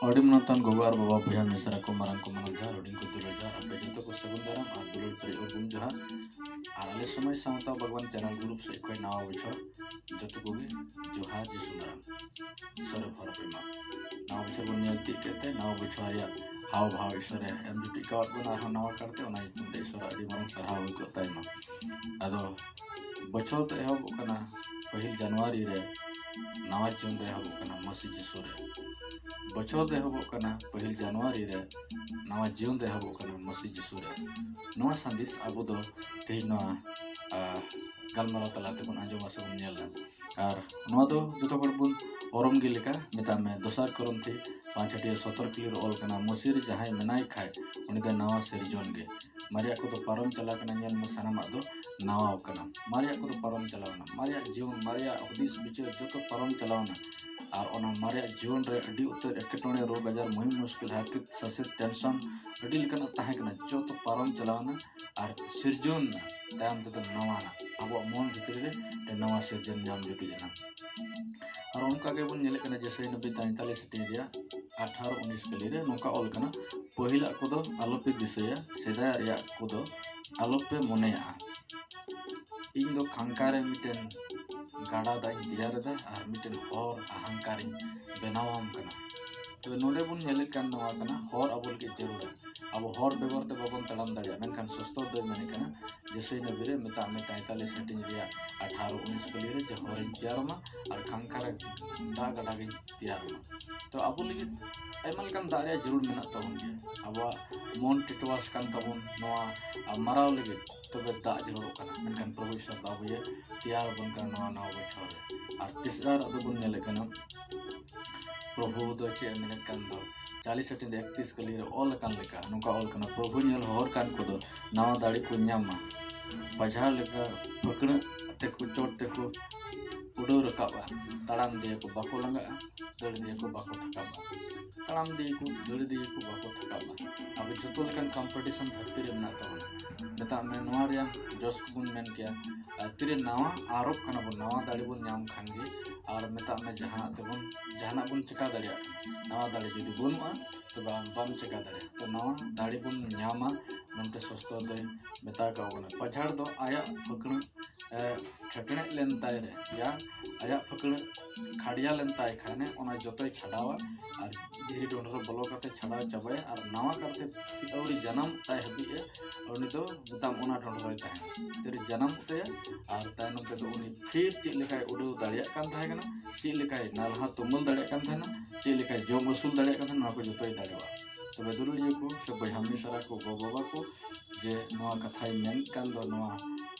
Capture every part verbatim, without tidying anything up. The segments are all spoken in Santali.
ᱟᱹᱰᱤ ᱢᱟᱱᱚᱛᱟᱱ ᱜᱚᱜᱚ ᱟᱨ ᱵᱟᱵᱟ, ᱵᱚᱭᱦᱟ ᱢᱤᱥᱨᱟ ᱠᱚ, ᱢᱟᱨᱟᱝ ᱠᱚ ᱢᱟᱱᱚᱛ ᱡᱚᱦᱟᱨ, ᱦᱩᱰᱤᱧ ᱠᱚ ᱫᱩᱞᱟᱹᱲ ᱡᱚᱦᱟᱨ, ᱟᱯᱮ ᱡᱚᱛᱚ ᱠᱚ ᱥᱟᱹᱜᱩᱱ ᱫᱟᱨᱟᱢ ᱟᱨ ᱫᱩᱞᱟᱹᱲ ᱯᱮᱨᱮᱡ ᱩᱨᱜᱩᱢ ᱡᱚᱦᱟᱨ᱾ ᱟᱨ ᱟᱞᱮ ᱥᱚᱢᱟᱡᱽ ᱥᱟᱶᱛᱟ ᱵᱟᱜᱽᱣᱟᱱ ᱪᱮᱱᱮᱞ ᱜᱨᱩᱯ ᱥᱮᱫ ᱠᱷᱚᱱ ᱱᱟᱣᱟ ᱵᱚᱪᱷᱚᱨ ᱡᱚᱛᱚ ᱠᱚᱜᱮ ᱡᱚᱦᱟᱨ, ᱡᱤᱥᱩ ᱫᱟᱨᱟᱢ᱾ ᱤᱥᱚᱨᱮ ᱵᱷᱚᱨ ᱯᱮ ᱢᱟ᱾ ᱱᱟᱣᱟ ᱵᱚᱪᱷᱚᱨ ᱵᱚᱱ ᱧᱮᱞ ᱛᱤᱭᱳᱜ ᱠᱮᱫ ᱛᱮ ᱱᱟᱣᱟ ᱵᱚᱪᱷᱚᱨ ᱨᱮᱭᱟᱜ ᱦᱟᱣ ᱵᱷᱟᱣ ᱤᱥᱚᱨᱮ ᱮᱢ ᱡᱩᱴᱤᱡ ᱠᱟᱣᱟᱫ ᱵᱚᱱᱟ ᱟᱨᱦᱚᱸ ᱱᱟᱣᱟ ᱠᱟᱨᱛᱮ, ᱚᱱᱟ ᱧᱩᱛᱩᱢ ᱛᱮ ᱤᱥᱚᱨᱟᱜ ᱟᱹᱰᱤ ᱢᱟᱨᱟᱝ ᱥᱟᱨᱦᱟᱣ ᱦᱩᱭ ᱠᱚᱜ ᱛᱟᱭ ᱢᱟ᱾ ᱟᱫᱚ ᱵᱚᱪᱷᱚᱨ ᱫᱚ ᱮᱦᱚᱵᱚᱜ ᱠᱟᱱᱟ ᱯᱟᱹᱦᱤᱞ ᱡᱟᱱᱩᱣᱟᱨᱤ ᱨᱮ, ᱱᱟᱣᱟ ᱡᱤᱭᱚᱱ ᱫᱚ ᱮᱦᱚᱵᱚᱜ ᱠᱟᱱᱟ ᱢᱟᱹᱥᱤ ᱡᱤᱥᱩ ᱨᱮ᱾ ᱵᱚᱪᱷᱚᱨ ᱫᱚ ᱮᱦᱚᱵᱚᱜ ᱠᱟᱱᱟ ᱯᱟᱹᱦᱤᱞ ᱡᱟᱱᱩᱣᱟᱨᱤ ᱨᱮ, ᱱᱟᱣᱟ ᱡᱤᱭᱚᱱ ᱫᱚ ᱮᱦᱚᱵᱚᱜ ᱠᱟᱱᱟ ᱢᱟᱹᱥᱤ ᱡᱤᱥᱩ ᱨᱮ᱾ ᱱᱚᱣᱟ ᱥᱟᱸᱫᱮᱥ ᱟᱵᱚ ᱫᱚ ᱛᱮᱦᱮᱧ ᱱᱚᱣᱟ, ᱟ, ᱜᱟᱞᱢᱟᱨᱟᱣ ᱛᱟᱞᱟ ᱛᱮᱵᱚᱱ ᱟᱸᱡᱚᱢᱟ ᱥᱮᱵᱚᱱ ᱧᱮᱞᱟ᱾ ᱟᱨ ᱱᱚᱣᱟ ᱫᱚ ᱡᱚᱛᱚ ᱦᱚᱲ ᱵᱚᱱ ᱚᱨᱚᱢ ᱜᱮ ᱞᱮᱠᱟ, ᱢᱮᱛᱟᱜ ᱢᱮ ᱫᱚᱥᱟᱨ ᱠᱚᱨᱤᱱᱛᱷᱤ ᱯᱟᱸᱪ ᱦᱟᱹᱴᱤᱭᱟᱹ ᱥᱚᱛᱨᱚ ᱠᱤᱞᱤ ᱨᱮ ᱚᱞ ᱠᱟᱱᱟ, ᱢᱟᱹᱥᱤ ᱨᱮ ᱡᱟᱦᱟᱸᱭ ᱢᱮᱱᱟᱭ ᱠᱷᱟᱡ ᱩᱱᱤ ᱫᱚ ᱱᱟᱣᱟ ᱥᱤᱨᱡᱚᱱ ᱜᱮ᱾ ᱢᱟᱨᱮᱭᱟᱜ ᱠᱚᱫᱚ ᱯᱟᱨᱚᱢ ᱪᱟᱞᱟᱣ ᱠᱟᱱᱟ, ᱧᱮᱞ ᱢᱮ ᱥᱟᱱᱟᱢᱟᱜ ᱫᱚ ᱱᱟᱣᱟ ᱟᱠᱟᱱᱟ᱾ ᱢᱟᱨᱮᱭᱟᱜ ᱠᱚᱫᱚ ᱯᱟᱨᱚᱢ ᱪᱟᱞᱟᱣ ᱮᱱᱟ, ᱢᱟᱨᱮᱭᱟᱜ ᱡᱤᱭᱚᱱ, ᱢᱟᱨᱮᱭᱟᱜ ᱦᱩᱫᱤᱥ ᱵᱤᱪᱟᱹᱨ ᱡᱚᱛᱚ ᱯᱟᱨᱚᱢ ᱪᱟᱞᱟᱣ ᱮᱱᱟ᱾ ᱟᱨ ᱚᱱᱟ ᱢᱟᱨᱮᱭᱟᱜ ᱡᱤᱭᱚᱱ ᱨᱮ ᱟᱹᱰᱤ ᱩᱛᱟᱹᱨ ᱮᱴᱠᱮᱴᱚᱬᱮ, ᱨᱳᱜᱽ ᱟᱡᱟᱨ, ᱢᱩᱦᱤᱢ ᱢᱩᱥᱠᱤᱞ, ᱦᱟᱨᱠᱮᱛ ᱥᱟᱥᱮᱛ, ᱴᱮᱱᱥᱚᱱ ᱟᱹᱰᱤ ᱞᱮᱠᱟᱱᱟᱜ ᱛᱟᱦᱮᱸ ᱠᱟᱱᱟ, ᱡᱚᱛᱚ ᱯᱟᱨᱚᱢ ᱪᱟᱞᱟᱣ ᱮᱱᱟ᱾ ᱟᱨ ᱥᱤᱨᱡᱚᱱ ᱛᱟᱭᱚᱢ ᱛᱮᱫᱚ ᱱᱟᱣᱟᱱᱟᱜ ᱟᱵᱚᱣᱟᱜ ᱢᱚᱱ ᱵᱷᱤᱛᱨᱤ ᱨᱮ ᱢᱤᱫᱴᱮᱱ ᱱᱟᱣᱟ ᱥᱤᱨᱡᱚᱱ ᱧᱟᱢ ᱡᱩᱴᱤᱡ ᱮᱱᱟ᱾ ᱟᱨ ᱚᱱᱠᱟ ᱜᱮᱵᱚᱱ ᱧᱮᱞᱮᱫ ᱠᱟᱱᱟ ᱡᱮᱥᱮ ᱱᱚᱵᱤ ᱛᱟᱭᱛᱟᱞᱤᱥ ᱦᱟᱹᱴᱤᱧ ᱨᱮᱭᱟᱜ ᱟᱴᱷᱟᱨᱚ ᱩᱱᱤᱥ ᱠᱟᱹᱞᱤ ᱨᱮ ᱱᱚᱝᱠᱟ ᱚᱞ ᱠᱟᱱᱟ, ᱯᱟᱹᱦᱤᱞᱟᱜ ᱠᱚᱫᱚ ᱟᱞᱚᱯᱮ ᱫᱤᱥᱟᱹᱭᱟ, ᱥᱮᱫᱟᱭᱟᱜ ᱨᱮᱭᱟᱜ ᱠᱚᱫᱚ ᱟᱞᱚᱯᱮ ᱢᱚᱱᱮᱭᱟᱜᱼᱟ᱾ ᱤᱧ ᱫᱚ ᱠᱷᱟᱝᱠᱟ ᱨᱮ ᱢᱤᱫᱴᱮᱱ ᱜᱟᱰᱟ ᱫᱟᱜ ᱤᱧ ᱛᱮᱭᱟᱨ ᱮᱫᱟ ᱟᱨ ᱢᱤᱫᱴᱮᱱ ᱦᱚᱨ ᱦᱟᱦᱟᱝᱠᱟᱨᱤᱧ ᱵᱮᱱᱟᱣᱟᱢ ᱠᱟᱱᱟ᱾ ᱛᱚᱵᱮ ᱱᱚᱰᱮ ᱵᱚᱱ ᱧᱮᱞᱮᱫ ᱠᱟᱱ ᱱᱚᱣᱟ ᱠᱟᱱᱟ, ᱦᱚᱨ ᱟᱵᱚ ᱞᱟᱹᱜᱤᱫ ᱡᱟᱹᱨᱩᱲᱟ᱾ ᱟᱵᱚ ᱦᱚᱨ ᱵᱮᱜᱚᱨ ᱛᱮ ᱵᱟᱵᱚᱱ ᱛᱟᱲᱟᱢ ᱫᱟᱲᱮᱭᱟᱜᱼᱟ᱾ ᱢᱮᱱᱠᱷᱟᱱ ᱥᱚᱥᱛᱚᱨ ᱫᱚᱭ ᱢᱮᱱᱮᱫ ᱠᱟᱱᱟ, ᱡᱮᱥᱮ ᱱᱚᱵᱤ ᱨᱮ ᱢᱮᱛᱟᱜ ᱢᱮ ᱛᱟᱭᱛᱟᱞᱤᱥ ᱦᱟᱹᱴᱤᱧ ᱨᱮᱭᱟᱜ ᱟᱴᱷᱟᱨᱚ ᱩᱱᱤᱥ ᱠᱟᱹᱞᱤ ᱨᱮ ᱡᱮ ᱦᱚᱨᱤᱧ ᱛᱮᱭᱟᱨ ᱟᱢᱟ ᱟᱨ ᱠᱷᱟᱝᱠᱟ ᱨᱮ ᱫᱟᱜ ᱜᱟᱰᱟ ᱜᱤᱧ ᱛᱮᱭᱟᱨ ᱟᱢᱟ᱾ ᱛᱚ ᱟᱵᱚ ᱞᱟᱹᱜᱤᱫ ᱟᱭᱢᱟ ᱞᱮᱠᱟᱱ ᱫᱟᱜ ᱨᱮᱭᱟᱜ ᱡᱟᱹᱨᱩᱲ ᱢᱮᱱᱟᱜ ᱛᱟᱵᱚᱱ ᱜᱮᱭᱟ᱾ ᱟᱵᱚᱣᱟᱜ ᱢᱚᱱ ᱴᱮᱴᱣᱟᱥ ᱠᱟᱱ ᱛᱟᱵᱚᱱ ᱱᱚᱣᱟ, ᱟ, ᱢᱟᱨᱟᱣ ᱞᱟᱹᱜᱤᱫ, ᱛᱚᱵᱮ ᱫᱟᱜ ᱡᱟᱹᱨᱩᱲᱚᱜ ᱠᱟᱱᱟ᱾ ᱢᱮᱱᱠᱷᱟᱱ ᱯᱨᱚᱵᱷᱩ ᱤᱥᱚᱨ ᱫᱚ ᱟᱵᱚᱭᱮ ᱛᱮᱭᱟᱨ ᱟᱵᱚᱱ ᱠᱟᱱᱟ ᱱᱚᱣᱟ ᱱᱟᱣᱟ ᱵᱚᱪᱷᱚᱨ ᱨᱮ᱾ ᱟᱨ ᱛᱮᱥᱟᱨ ᱟᱫᱚ ᱵᱚᱱ ᱧᱮᱞᱮᱫ ᱠᱟᱱᱟ, ᱯᱨᱚᱵᱷᱩ ᱫᱚ ᱪᱮᱫ ᱮ ᱢᱮᱱᱮᱫ ᱠᱟᱱ ᱫᱚ, ᱪᱟᱞᱤᱥ ᱦᱟᱹᱴᱤᱧ ᱨᱮ ᱮᱠᱛᱤᱥ ᱠᱟᱹᱞᱤ ᱨᱮ ᱚᱞ ᱟᱠᱟᱱ ᱞᱮᱠᱟ, ᱱᱚᱝᱠᱟ ᱚᱞ ᱠᱟᱱᱟ, ᱯᱨᱚᱵᱷᱩ ᱧᱮᱞ ᱦᱚᱨ ᱠᱟᱱ ᱠᱚᱫᱚ ᱱᱟᱣᱟ ᱫᱟᱲᱮ ᱠᱚ ᱧᱟᱢᱟ, ᱯᱟᱡᱷᱟᱲ ᱞᱮᱠᱟ ᱯᱷᱟᱹᱠᱲᱟᱹᱜ ᱛᱮᱠᱚ ᱪᱚᱴ ᱛᱮᱠᱚ ᱩᱰᱟᱹᱣ ᱨᱟᱠᱟᱵᱼᱟ, ᱛᱟᱲᱟᱢ ᱤᱫᱤᱭᱟᱠᱚ ᱵᱟᱠᱚ ᱞᱟᱸᱜᱟᱜᱼᱟ, ᱫᱟᱹᱲ ᱤᱫᱤᱭᱟᱠᱚ ᱵᱟᱠᱚ ᱛᱷᱟᱠᱟᱵᱼᱟ, ᱛᱟᱲᱟᱢ ᱤᱫᱤᱭᱟᱠᱚ, ᱫᱟᱹᱲ ᱤᱫᱤᱭᱟᱠᱚ ᱵᱟᱠᱚ ᱛᱷᱟᱠᱟᱵᱼᱟ᱾ ᱟᱵᱚ ᱡᱚᱛᱚ ᱞᱮᱠᱟᱱ ᱠᱚᱢᱯᱤᱴᱤᱥᱚᱱ ᱫᱷᱟᱹᱨᱛᱤ ᱨᱮ ᱢᱮᱱᱟᱜ ᱛᱟᱵᱚᱱᱟ᱾ ᱢᱮᱛᱟᱜ ᱢᱮ ᱱᱚᱣᱟ ᱨᱮᱭᱟᱜ ᱡᱚᱥ ᱠᱚᱵᱚᱱ ᱢᱮᱱ ᱠᱮᱭᱟ, ᱟᱨ ᱛᱤᱨᱮ ᱱᱟᱣᱟ ᱟᱨᱚᱜ ᱠᱟᱱᱟ ᱵᱚᱱ, ᱱᱟᱣᱟ ᱫᱟᱲᱮ ᱵᱚᱱ ᱧᱟᱢ ᱠᱷᱟᱱ ᱜᱮ ᱟᱨ ᱢᱮᱛᱟᱜ ᱢᱮ ᱡᱟᱦᱟᱸ ᱛᱮᱵᱚᱱ ᱡᱟᱦᱟᱱᱟᱜ ᱵᱚᱱ ᱪᱮᱠᱟ ᱫᱟᱲᱮᱭᱟᱜ ᱠᱟᱱᱟ᱾ ᱱᱟᱣᱟ ᱫᱟᱲᱮ ᱡᱩᱫᱤ ᱵᱟᱹᱱᱩᱜᱼᱟ, ᱛᱚᱵᱮ ᱟᱢ ᱵᱟᱢ ᱪᱮᱠᱟ ᱫᱟᱲᱮᱭᱟᱜᱼᱟ᱾ ᱛᱚ ᱱᱟᱣᱟ ᱫᱟᱲᱮ ᱵᱚᱱ ᱧᱟᱢᱟ ᱢᱮᱱᱛᱮ ᱥᱚᱥᱛᱚᱨ ᱫᱚᱭ ᱢᱮᱛᱟ ᱠᱟᱜ ᱵᱚᱱᱟ᱾ ᱯᱟᱡᱷᱟᱲ ᱫᱚ ᱟᱭᱟᱜ ᱯᱷᱟᱹᱠᱬᱟᱹᱜ ᱮ, ᱴᱷᱮᱴᱲᱮᱡ ᱞᱮᱱ ᱛᱟᱭ ᱨᱮ, ᱭᱟ ᱟᱭᱟᱜ ᱯᱷᱟᱹᱠᱬᱟᱹᱜ ᱠᱷᱟᱲᱭᱟ ᱞᱮᱱ ᱛᱟᱭ ᱠᱷᱟᱱᱮ, ᱚᱱᱟ ᱡᱚᱛᱚᱭ ᱪᱷᱟᱰᱟᱣᱟ᱾ ᱟᱨ ᱫᱷᱤᱨᱤ ᱰᱚᱸᱰᱷᱚᱨ ᱵᱚᱞᱚ ᱠᱟᱛᱮ ᱪᱷᱟᱰᱟᱣ ᱪᱟᱵᱟᱭᱟ᱾ ᱟᱨ ᱱᱟᱣᱟ ᱠᱟᱨᱛᱮ ᱟᱹᱣᱨᱤ ᱡᱟᱱᱟᱢ ᱛᱟᱭ ᱦᱟᱹᱵᱤᱡ ᱮ, ᱩᱱᱤ ᱫᱚ ᱢᱮᱛᱟᱢ ᱚᱱᱟ ᱰᱚᱸᱰᱷᱚᱨ ᱨᱮᱭ ᱛᱟᱦᱮᱱᱟ᱾ ᱛᱤᱨᱮ ᱡᱟᱱᱟᱢ ᱩᱛᱟᱹᱭᱟ, ᱟᱨ ᱛᱟᱭᱱᱚᱢ ᱛᱮᱫᱚ ᱩᱱᱤ ᱯᱷᱤᱨ ᱪᱮᱫ ᱞᱮᱠᱟᱭ ᱩᱰᱟᱹᱣ ᱫᱟᱲᱮᱭᱟᱜ ᱠᱟᱱ ᱛᱟᱦᱮᱸ ᱠᱟᱱᱟ, ᱪᱮᱫ ᱞᱮᱠᱟᱭ ᱱᱟᱞᱦᱟ ᱛᱩᱢᱟᱹᱞ ᱫᱟᱲᱮᱭᱟᱜ ᱠᱟᱱ ᱛᱟᱦᱮᱱᱟ, ᱪᱮᱫ ᱞᱮᱠᱟᱭ ᱡᱚᱢ ᱟᱹᱥᱩᱞ ᱫᱟᱲᱮᱭᱟᱜ ᱠᱟᱱ ᱛᱟᱦᱮᱱᱟ, ᱱᱚᱣᱟ ᱠᱚ ᱡᱚᱛᱚᱭ ᱫᱟᱲᱮᱭᱟᱜᱼᱟ᱾ ᱛᱚᱵᱮ ᱫᱩᱞᱟᱹᱲᱤᱭᱟᱹ ᱠᱚ ᱥᱮ ᱵᱚᱭᱦᱟ ᱢᱤᱥᱨᱟ ᱠᱚ, ᱜᱚ ᱵᱟᱵᱟ ᱠᱚ, ᱡᱮ ᱱᱚᱣᱟ ᱠᱟᱛᱷᱟᱭ ᱢᱮᱱ ᱠᱟᱱ ᱫᱚ, ᱱᱚᱣᱟ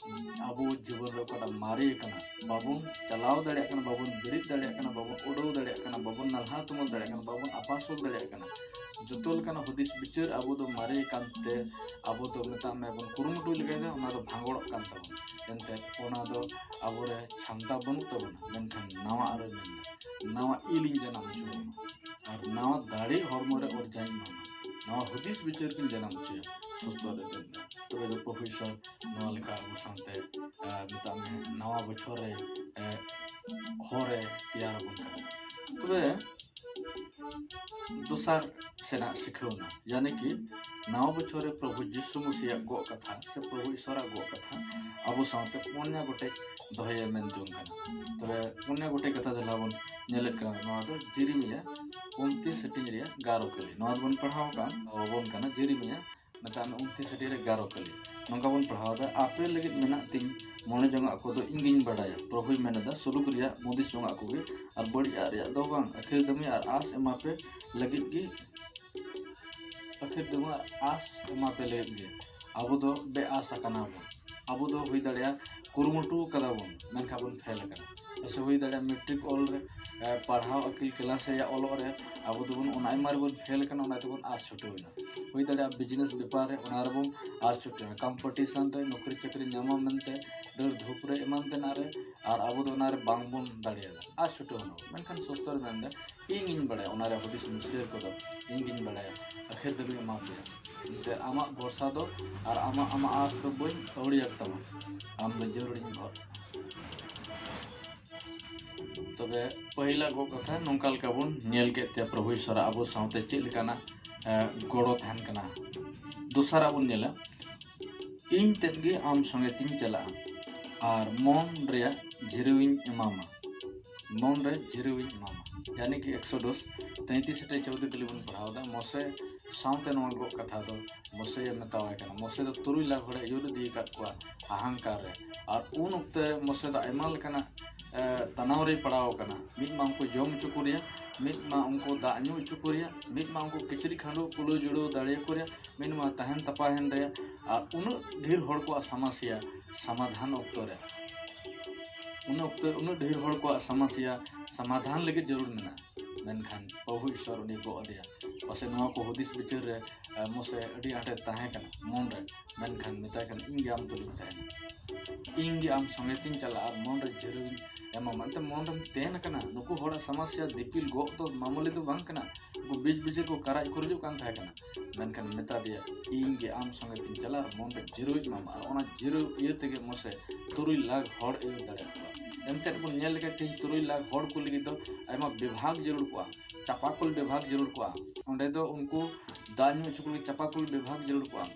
ᱟᱵᱚ ᱡᱤᱵᱚᱱ ᱨᱮ ᱚᱠᱟᱴᱟᱜ ᱢᱟᱨᱮ ᱠᱟᱱᱟ, ᱵᱟᱵᱚᱱ ᱪᱟᱞᱟᱣ ᱫᱟᱲᱮᱭᱟᱜ ᱠᱟᱱᱟ, ᱵᱟᱵᱚᱱ ᱵᱮᱨᱮᱫ ᱫᱟᱲᱮᱭᱟᱜ ᱠᱟᱱᱟ, ᱵᱟᱵᱚᱱ ᱩᱰᱟᱹᱣ ᱫᱟᱲᱮᱭᱟᱜ ᱠᱟᱱᱟ, ᱵᱟᱵᱚᱱ ᱱᱟᱞᱦᱟ ᱛᱩᱢᱟᱹᱞ ᱫᱟᱲᱮᱭᱟᱜ ᱠᱟᱱᱟ, ᱵᱟᱵᱚᱱ ᱟᱯᱟᱥᱩᱞ ᱫᱟᱲᱮᱭᱟᱜ ᱠᱟᱱᱟ, ᱡᱚᱛᱚ ᱞᱮᱠᱟᱱᱟᱜ ᱦᱩᱫᱤᱥ ᱵᱤᱪᱟᱹᱨ ᱟᱵᱚ ᱫᱚ ᱢᱟᱨᱮ ᱠᱟᱱᱛᱮ, ᱟᱵᱚ ᱫᱚ ᱢᱮᱛᱟᱜ ᱢᱮ ᱵᱚᱱ ᱠᱩᱨᱩᱢᱩᱴᱩ ᱞᱮᱠᱟᱭ ᱫᱟ, ᱚᱱᱟ ᱫᱚ ᱵᱷᱟᱸᱜᱚᱲᱚᱜ ᱠᱟᱱ ᱛᱟᱵᱚᱱᱟ᱾ ᱮᱱᱛᱮ ᱚᱱᱟ ᱫᱚ ᱟᱵᱚᱨᱮ ᱪᱷᱟᱢᱛᱟ ᱵᱟᱹᱱᱩᱜ ᱛᱟᱵᱚᱱᱟ, ᱢᱮᱱᱠᱷᱟᱱ ᱱᱟᱣᱟ ᱟᱨᱚᱭ ᱢᱮᱱᱫᱟ, ᱱᱟᱣᱟ ᱤᱞᱤᱧ ᱡᱟᱱᱟᱢ ᱦᱚᱪᱚ ᱵᱚᱱᱟ᱾ ᱟᱨ ᱱᱟᱣᱟ ᱫᱟᱲᱮ ᱦᱚᱲᱢᱚ ᱨᱮ ᱚᱨᱡᱟᱧ ᱮᱢᱟᱢᱟ, ᱱᱟᱣᱟ ᱦᱩᱫᱤᱥ ᱵᱤᱪᱟᱹᱨ ᱠᱤᱱ ᱡᱟᱱᱟᱢ ᱦᱚᱪᱚᱭᱟ ᱥᱚᱥᱛᱚᱨ ᱨᱮ ᱫᱮᱡ ᱮᱱᱟ᱾ ᱛᱚᱵᱮ ᱫᱚ ᱯᱨᱚᱵᱷᱩ ᱤᱥᱚᱨ ᱱᱚᱣᱟ ᱞᱮᱠᱟ ᱟᱵᱚ ᱥᱟᱶᱛᱮ, ᱮ, ᱢᱮᱛᱟᱜ ᱢᱮ ᱱᱟᱣᱟ ᱵᱚᱪᱷᱚᱨ ᱨᱮ, ᱮ, ᱦᱚᱨ ᱮ ᱛᱮᱭᱟᱨ ᱟᱵᱚᱱ ᱠᱟᱱᱟ᱾ ᱛᱚᱵᱮ ᱫᱚᱥᱟᱨ ᱥᱮᱱᱟᱜ ᱥᱤᱠᱷᱟᱹᱣᱱᱟ, ᱭᱟᱱᱤ ᱠᱤ ᱱᱟᱣᱟ ᱵᱚᱪᱷᱚᱨ ᱨᱮ ᱯᱨᱚᱵᱷᱩ ᱡᱤᱥᱩ ᱢᱩᱥᱤᱭᱟᱜ ᱜᱚᱜ ᱠᱟᱛᱷᱟ ᱥᱮ ᱯᱨᱚᱵᱷᱩ ᱤᱥᱚᱨᱟᱜ ᱜᱚᱜ ᱠᱟᱛᱷᱟ ᱟᱵᱚ ᱥᱟᱶᱛᱮ ᱯᱩᱱᱭᱟ ᱜᱚᱴᱮᱡ ᱫᱚᱦᱚᱭᱮ ᱢᱮᱱ ᱡᱚᱝ ᱠᱟᱱᱟ᱾ ᱛᱚᱵᱮ ᱯᱩᱱᱭᱟ ᱜᱚᱴᱮᱡ ᱠᱟᱛᱷᱟ ᱫᱮᱞᱟ ᱵᱚᱱ ᱧᱮᱞᱮᱫ ᱠᱟᱱᱟ, ᱱᱚᱣᱟ ᱫᱚ ᱡᱤᱨᱤᱢᱤᱭᱟ ᱩᱱᱛᱤᱥ ᱦᱟᱹᱴᱤᱧ ᱨᱮᱭᱟᱜ ᱜᱟᱨᱚ ᱠᱟᱹᱞᱤ᱾ ᱱᱚᱣᱟ ᱫᱚᱵᱚᱱ ᱯᱟᱲᱦᱟᱣ ᱟᱠᱟᱫ ᱟᱵᱚᱱ ᱠᱟᱱᱟ, ᱡᱤᱨᱤᱢᱤᱭᱟ ᱢᱮᱛᱟᱜ ᱢᱮ ᱩᱱᱛᱤᱥ ᱦᱟᱹᱴᱤᱧ ᱨᱮ ᱜᱟᱨᱚ ᱠᱟᱹᱞᱤ᱾ ᱱᱚᱝᱠᱟ ᱵᱚᱱ ᱯᱟᱲᱦᱟᱣ ᱮᱫᱟ, ᱟᱯᱮ ᱞᱟᱹᱜᱤᱫ ᱢᱮᱱᱟᱜ ᱛᱤᱧ ᱢᱚᱱᱮ ᱡᱚᱝᱟᱜ ᱠᱚᱫᱚ ᱤᱧ ᱜᱤᱧ ᱵᱟᱰᱟᱭᱟ᱾ ᱯᱨᱚᱵᱷᱩᱭ ᱢᱮᱱ ᱮᱫᱟ, ᱥᱩᱞᱩᱠ ᱨᱮᱭᱟᱜ ᱢᱩᱫᱤᱥ ᱡᱚᱝᱟᱜ ᱠᱚᱜᱮ ᱟᱨ ᱵᱟᱹᱲᱤᱡᱟᱜ ᱨᱮᱭᱟᱜ ᱫᱚ ᱵᱟᱝ᱾ ᱟᱹᱠᱷᱤᱨ ᱫᱟᱹᱢᱤ ᱟᱨ ᱟᱸᱥ ᱮᱢᱟ ᱯᱮ ᱞᱟᱹᱜᱤᱫ ᱜᱮ, ᱟᱹᱠᱷᱤᱨ ᱫᱟᱹᱢᱤ ᱟᱨ ᱟᱸᱥ ᱮᱢᱟ ᱯᱮ ᱞᱟᱹᱜᱤᱫ ᱜᱮ᱾ ᱟᱵᱚ ᱫᱚ ᱵᱮᱼᱟᱸᱥ ᱟᱠᱟᱱᱟ ᱵᱚᱱ᱾ ᱟᱵᱚ ᱫᱚ ᱦᱩᱭ ᱫᱟᱲᱮᱭᱟᱜᱼᱟ ᱠᱩᱨᱩᱢᱩᱴᱩ ᱠᱟᱫᱟ ᱵᱚᱱ, ᱢᱮᱱᱠᱷᱟᱱ ᱵᱚᱱ ᱯᱷᱮᱞ ᱟᱠᱟᱱᱟ᱾ ᱥᱮ ᱦᱩᱭ ᱫᱟᱲᱮᱭᱟᱜᱼᱟ ᱢᱮᱴᱨᱤᱠ ᱚᱞ ᱨᱮ, ᱮ, ᱯᱟᱲᱦᱟᱣ ᱟᱹᱠᱤᱞ ᱠᱞᱟᱥ ᱨᱮᱭᱟᱜ ᱚᱞᱚᱜ ᱨᱮ ᱟᱵᱚ ᱫᱚᱵᱚᱱ ᱚᱱᱟ ᱟᱭᱢᱟ ᱨᱮᱵᱚᱱ ᱯᱷᱮᱞ ᱟᱠᱟᱱᱟ, ᱚᱱᱟ ᱛᱮᱵᱚᱱ ᱟᱸᱥ ᱪᱷᱩᱴᱟᱹᱣ ᱮᱱᱟ᱾ ᱦᱩᱭ ᱫᱟᱲᱮᱭᱟᱜᱼᱟ ᱵᱤᱡᱽᱱᱮᱥ ᱵᱮᱯᱟᱨ ᱨᱮ, ᱚᱱᱟ ᱨᱮᱵᱚᱱ ᱟᱸᱥ ᱪᱷᱩᱴᱟᱹᱣ ᱮᱱᱟ᱾ ᱠᱚᱢᱯᱤᱴᱤᱥᱚᱱ ᱨᱮ ᱱᱚᱠᱨᱤ ᱪᱟᱹᱠᱨᱤ ᱧᱟᱢᱟ ᱢᱮᱱᱛᱮ ᱫᱟᱹᱲ ᱫᱷᱩᱯ ᱨᱮ ᱮᱢᱟᱱ ᱛᱮᱱᱟᱜ ᱨᱮ, ᱟᱨ ᱟᱵᱚ ᱫᱚ ᱚᱱᱟ ᱨᱮ ᱵᱟᱝ ᱵᱚᱱ ᱫᱟᱲᱮᱭᱟᱫᱟ, ᱟᱸᱥ ᱪᱷᱩᱴᱟᱹᱣ ᱮᱱᱟ᱾ ᱢᱮᱱᱠᱷᱟᱱ ᱥᱚᱥᱛᱚᱨ ᱢᱮᱱᱫᱟ, ᱤᱧ ᱜᱤᱧ ᱵᱟᱲᱟᱭᱟ, ᱚᱱᱟ ᱨᱮ ᱦᱩᱫᱤᱥ ᱢᱩᱥᱠᱤᱞ ᱠᱚᱫᱚ ᱤᱧ ᱜᱤᱧ ᱵᱟᱲᱟᱭᱟ, ᱟᱹᱠᱷᱤᱨ ᱫᱷᱟᱹᱵᱤᱡ ᱮᱢᱟ ᱯᱮᱭᱟ᱾ ᱮᱱᱛᱮ ᱟᱢᱟᱜ ᱵᱷᱚᱨᱥᱟ ᱫᱚ ᱟᱨ ᱟᱢᱟᱜ, ᱟᱢᱟᱜ ᱟᱸᱥ ᱫᱚ ᱵᱟᱹᱧ ᱟᱹᱣᱲᱤᱭᱟᱠ ᱛᱟᱢᱟ, ᱟᱢ ᱫᱚ ᱡᱟᱹᱨᱩᱲᱤᱧ ᱫᱚᱦᱚ᱾ ᱛᱚᱵᱮ ᱯᱟᱹᱦᱤᱞᱟᱜ ᱜᱚᱜ ᱠᱟᱛᱷᱟ ᱱᱚᱝᱠᱟ ᱞᱮᱠᱟ ᱵᱚᱱ ᱧᱮᱞ ᱠᱮᱫ ᱛᱮ ᱯᱨᱚᱵᱷᱩ ᱤᱥᱚᱨᱟᱜ ᱟᱵᱚ ᱥᱟᱶᱛᱮ ᱪᱮᱫ ᱞᱮᱠᱟᱱᱟᱜ ᱮ, ᱜᱚᱲᱚ ᱛᱟᱦᱮᱱ ᱠᱟᱱᱟ᱾ ᱫᱚᱥᱟᱨᱟᱜ ᱵᱚᱱ ᱧᱮᱞᱟ, ᱤᱧ ᱛᱮᱫ ᱜᱮ ᱟᱢ ᱥᱚᱸᱜᱮ ᱛᱤᱧ ᱪᱟᱞᱟᱜᱼᱟ ᱟᱨ ᱢᱚᱱ ᱨᱮᱭᱟᱜ ᱡᱷᱤᱨᱟᱹᱣᱤᱧ ᱮᱢᱟᱢᱟ᱾ ᱢᱚᱱ ᱨᱮ ᱡᱷᱤᱨᱟᱹᱣᱤᱧ ᱮᱢᱟᱢᱟ᱾ ᱭᱟᱱᱤ ᱠᱤ ᱮᱠᱥᱚᱰᱚᱥ ᱛᱮᱸᱭᱛᱤᱥ ᱥᱮᱴᱮᱡ ᱪᱳᱣᱫᱚ ᱠᱟᱹᱞᱤ ᱵᱚᱱ ᱯᱟᱲᱦᱟᱣ ᱮᱫᱟ᱾ ᱢᱚᱥᱮ ᱥᱟᱶᱛᱮ ᱱᱚᱣᱟ ᱜᱚᱜ ᱠᱟᱛᱷᱟ ᱫᱚ ᱢᱚᱥᱮᱭ ᱢᱮᱛᱟᱣᱟᱭ ᱠᱟᱱᱟ᱾ ᱢᱚᱥᱮ ᱫᱚ ᱛᱩᱨᱩᱭ ᱞᱟᱠᱷ ᱦᱚᱲᱮ ᱟᱹᱭᱩᱨ ᱤᱫᱤ ᱟᱠᱟᱫ ᱠᱚᱣᱟ ᱦᱟᱦᱟᱝᱠᱟᱨ ᱨᱮ᱾ ᱟᱨ ᱩᱱ ᱚᱠᱛᱮ ᱢᱚᱥᱮ ᱫᱚ ᱟᱭᱢᱟ ᱞᱮᱠᱟᱱᱟᱜ ᱮ, ᱛᱟᱱᱟᱣ ᱨᱮᱭ ᱯᱟᱲᱟᱣ ᱟᱠᱟᱱᱟ᱾ ᱢᱤᱫ ᱢᱟ ᱩᱱᱠᱩ ᱡᱚᱢ ᱦᱚᱪᱚ ᱠᱚ ᱨᱮᱭᱟᱜ, ᱢᱤᱫ ᱢᱟ ᱩᱱᱠᱩ ᱫᱟᱜ ᱧᱩ ᱦᱚᱪᱚ ᱠᱚ ᱨᱮᱭᱟᱜ, ᱢᱤᱫ ᱢᱟ ᱩᱱᱠᱩ ᱠᱤᱪᱨᱤᱡ ᱠᱷᱟᱹᱰᱩ ᱠᱩᱞᱟᱹᱣ ᱡᱩᱲᱟᱹᱣ ᱫᱟᱲᱮᱭᱟᱠᱚ ᱨᱮᱭᱟᱜ, ᱢᱤᱫ ᱢᱟ ᱛᱟᱦᱮᱱ ᱛᱟᱯᱟᱦᱮᱱ ᱨᱮᱭᱟᱜ᱾ ᱟᱨ ᱩᱱᱟᱹᱜ ᱰᱷᱮᱨ ᱦᱚᱲ ᱠᱚᱣᱟᱜ ᱥᱟᱢᱟᱥᱤᱭᱟ ᱥᱟᱢᱟᱫᱷᱟᱱ ᱚᱠᱛᱚ ᱨᱮ, ᱩᱱᱟᱹᱜ ᱚᱠᱛᱚ ᱩᱱᱟᱹᱜ ᱰᱷᱮᱨ ᱦᱚᱲ ᱠᱚᱣᱟᱜ ᱥᱟᱢᱟᱥᱤᱭᱟ ᱥᱟᱢᱟᱫᱷᱟᱱ ᱞᱟᱹᱜᱤᱫ ᱡᱟᱹᱨᱩᱲ ᱢᱮᱱᱟᱜᱼᱟ᱾ ᱢᱮᱱᱠᱷᱟᱱ ᱯᱨᱚᱵᱷᱩ ᱤᱥᱚᱨ ᱩᱱᱤ ᱜᱚᱜ ᱟᱫᱮᱭᱟ᱾ ᱯᱟᱥᱮ ᱱᱚᱣᱟ ᱠᱚ ᱦᱩᱫᱤᱥ ᱵᱤᱪᱟᱹᱨ ᱨᱮ ᱮ, ᱢᱚᱥᱮ ᱟᱹᱰᱤ ᱟᱸᱴᱮ ᱛᱟᱦᱮᱸ ᱠᱟᱱᱟ ᱢᱚᱱ ᱨᱮ, ᱢᱮᱱᱠᱷᱟᱱ ᱢᱮᱛᱟᱭ ᱠᱟᱱᱟ, "ᱤᱧ ᱜᱮ ᱟᱢ ᱛᱩᱞᱩᱡ ᱤᱧ ᱛᱟᱦᱮᱱᱟ, ᱤᱧ ᱜᱮ ᱟᱢ ᱥᱚᱸᱜᱮ ᱛᱤᱧ ᱪᱟᱞᱟᱜᱼᱟ ᱟᱨ ᱢᱚᱱ ᱨᱮ ᱡᱷᱤᱨᱟᱹᱣᱤᱧ ᱮᱢᱟᱢᱟ᱾" ᱮᱱᱛᱮ ᱢᱚᱱ ᱨᱮᱢ ᱛᱮᱱ ᱟᱠᱟᱱᱟ, ᱱᱩᱠᱩ ᱦᱚᱲᱟᱜ ᱥᱟᱢᱟᱥᱭᱟ ᱫᱤᱯᱤᱞ ᱜᱚᱜ ᱫᱚ ᱢᱟᱢᱩᱞᱤ ᱫᱚ ᱵᱟᱝ ᱠᱟᱱᱟ᱾ ᱩᱱᱠᱩ ᱵᱤᱪ ᱵᱤᱪᱮ ᱠᱚ ᱠᱟᱨᱟᱡ ᱠᱚ ᱦᱤᱡᱩᱜ ᱠᱟᱱ ᱛᱟᱦᱮᱸ ᱠᱟᱱᱟ, ᱢᱮᱱᱠᱷᱟᱱ ᱢᱮᱛᱟ ᱫᱮᱭᱟ, "ᱤᱧ ᱜᱮ ᱟᱢ ᱥᱚᱸᱜᱮ ᱛᱤᱧ ᱪᱟᱞᱟᱜᱼᱟ ᱟᱨ ᱢᱚᱱ ᱨᱮ ᱡᱷᱤᱨᱟᱹᱣᱤᱧ ᱮᱢᱟᱢᱟ᱾" ᱟᱨ ᱚᱱᱟ ᱡᱷᱤᱨᱟᱹᱣ ᱤᱭᱟᱹ ᱛᱮᱜᱮ ᱢᱚᱥᱮ ᱛᱩᱨᱩᱭ ᱞᱟᱠᱷ ᱦᱚᱲ ᱮ ᱫᱟᱲᱮᱭᱟᱜ ᱠᱚᱣᱟ᱾ ᱮᱱᱛᱮᱫ ᱵᱚᱱ ᱧᱮᱞ ᱞᱮᱠᱷᱟᱱ ᱛᱮᱦᱮᱧ ᱛᱩᱨᱩᱭ ᱞᱟᱠᱷ ᱦᱚᱲ ᱠᱚ ᱞᱟᱹᱜᱤᱫ ᱫᱚ ᱟᱭᱢᱟ ᱵᱤᱵᱷᱟᱜᱽ ᱡᱟᱹᱨᱩᱲ ᱠᱚᱜᱼᱟ, ᱪᱟᱯᱟᱠᱚᱞ ᱵᱤᱵᱷᱟᱜᱽ ᱡᱟᱹᱨᱩᱲ ᱠᱚᱜᱼᱟ᱾ ᱚᱸᱰᱮ ᱫᱚ ᱩᱱᱠᱩ ᱫᱟᱜ ᱧᱩ ᱦᱚᱪᱚ ᱠᱚ ᱞᱟᱹᱜᱤᱫ ᱪᱟᱯᱟᱠᱚᱞ ᱵᱤᱵᱷᱟᱜᱽ ᱡᱟᱹᱨᱩᱲ ᱠᱚᱜᱼᱟ᱾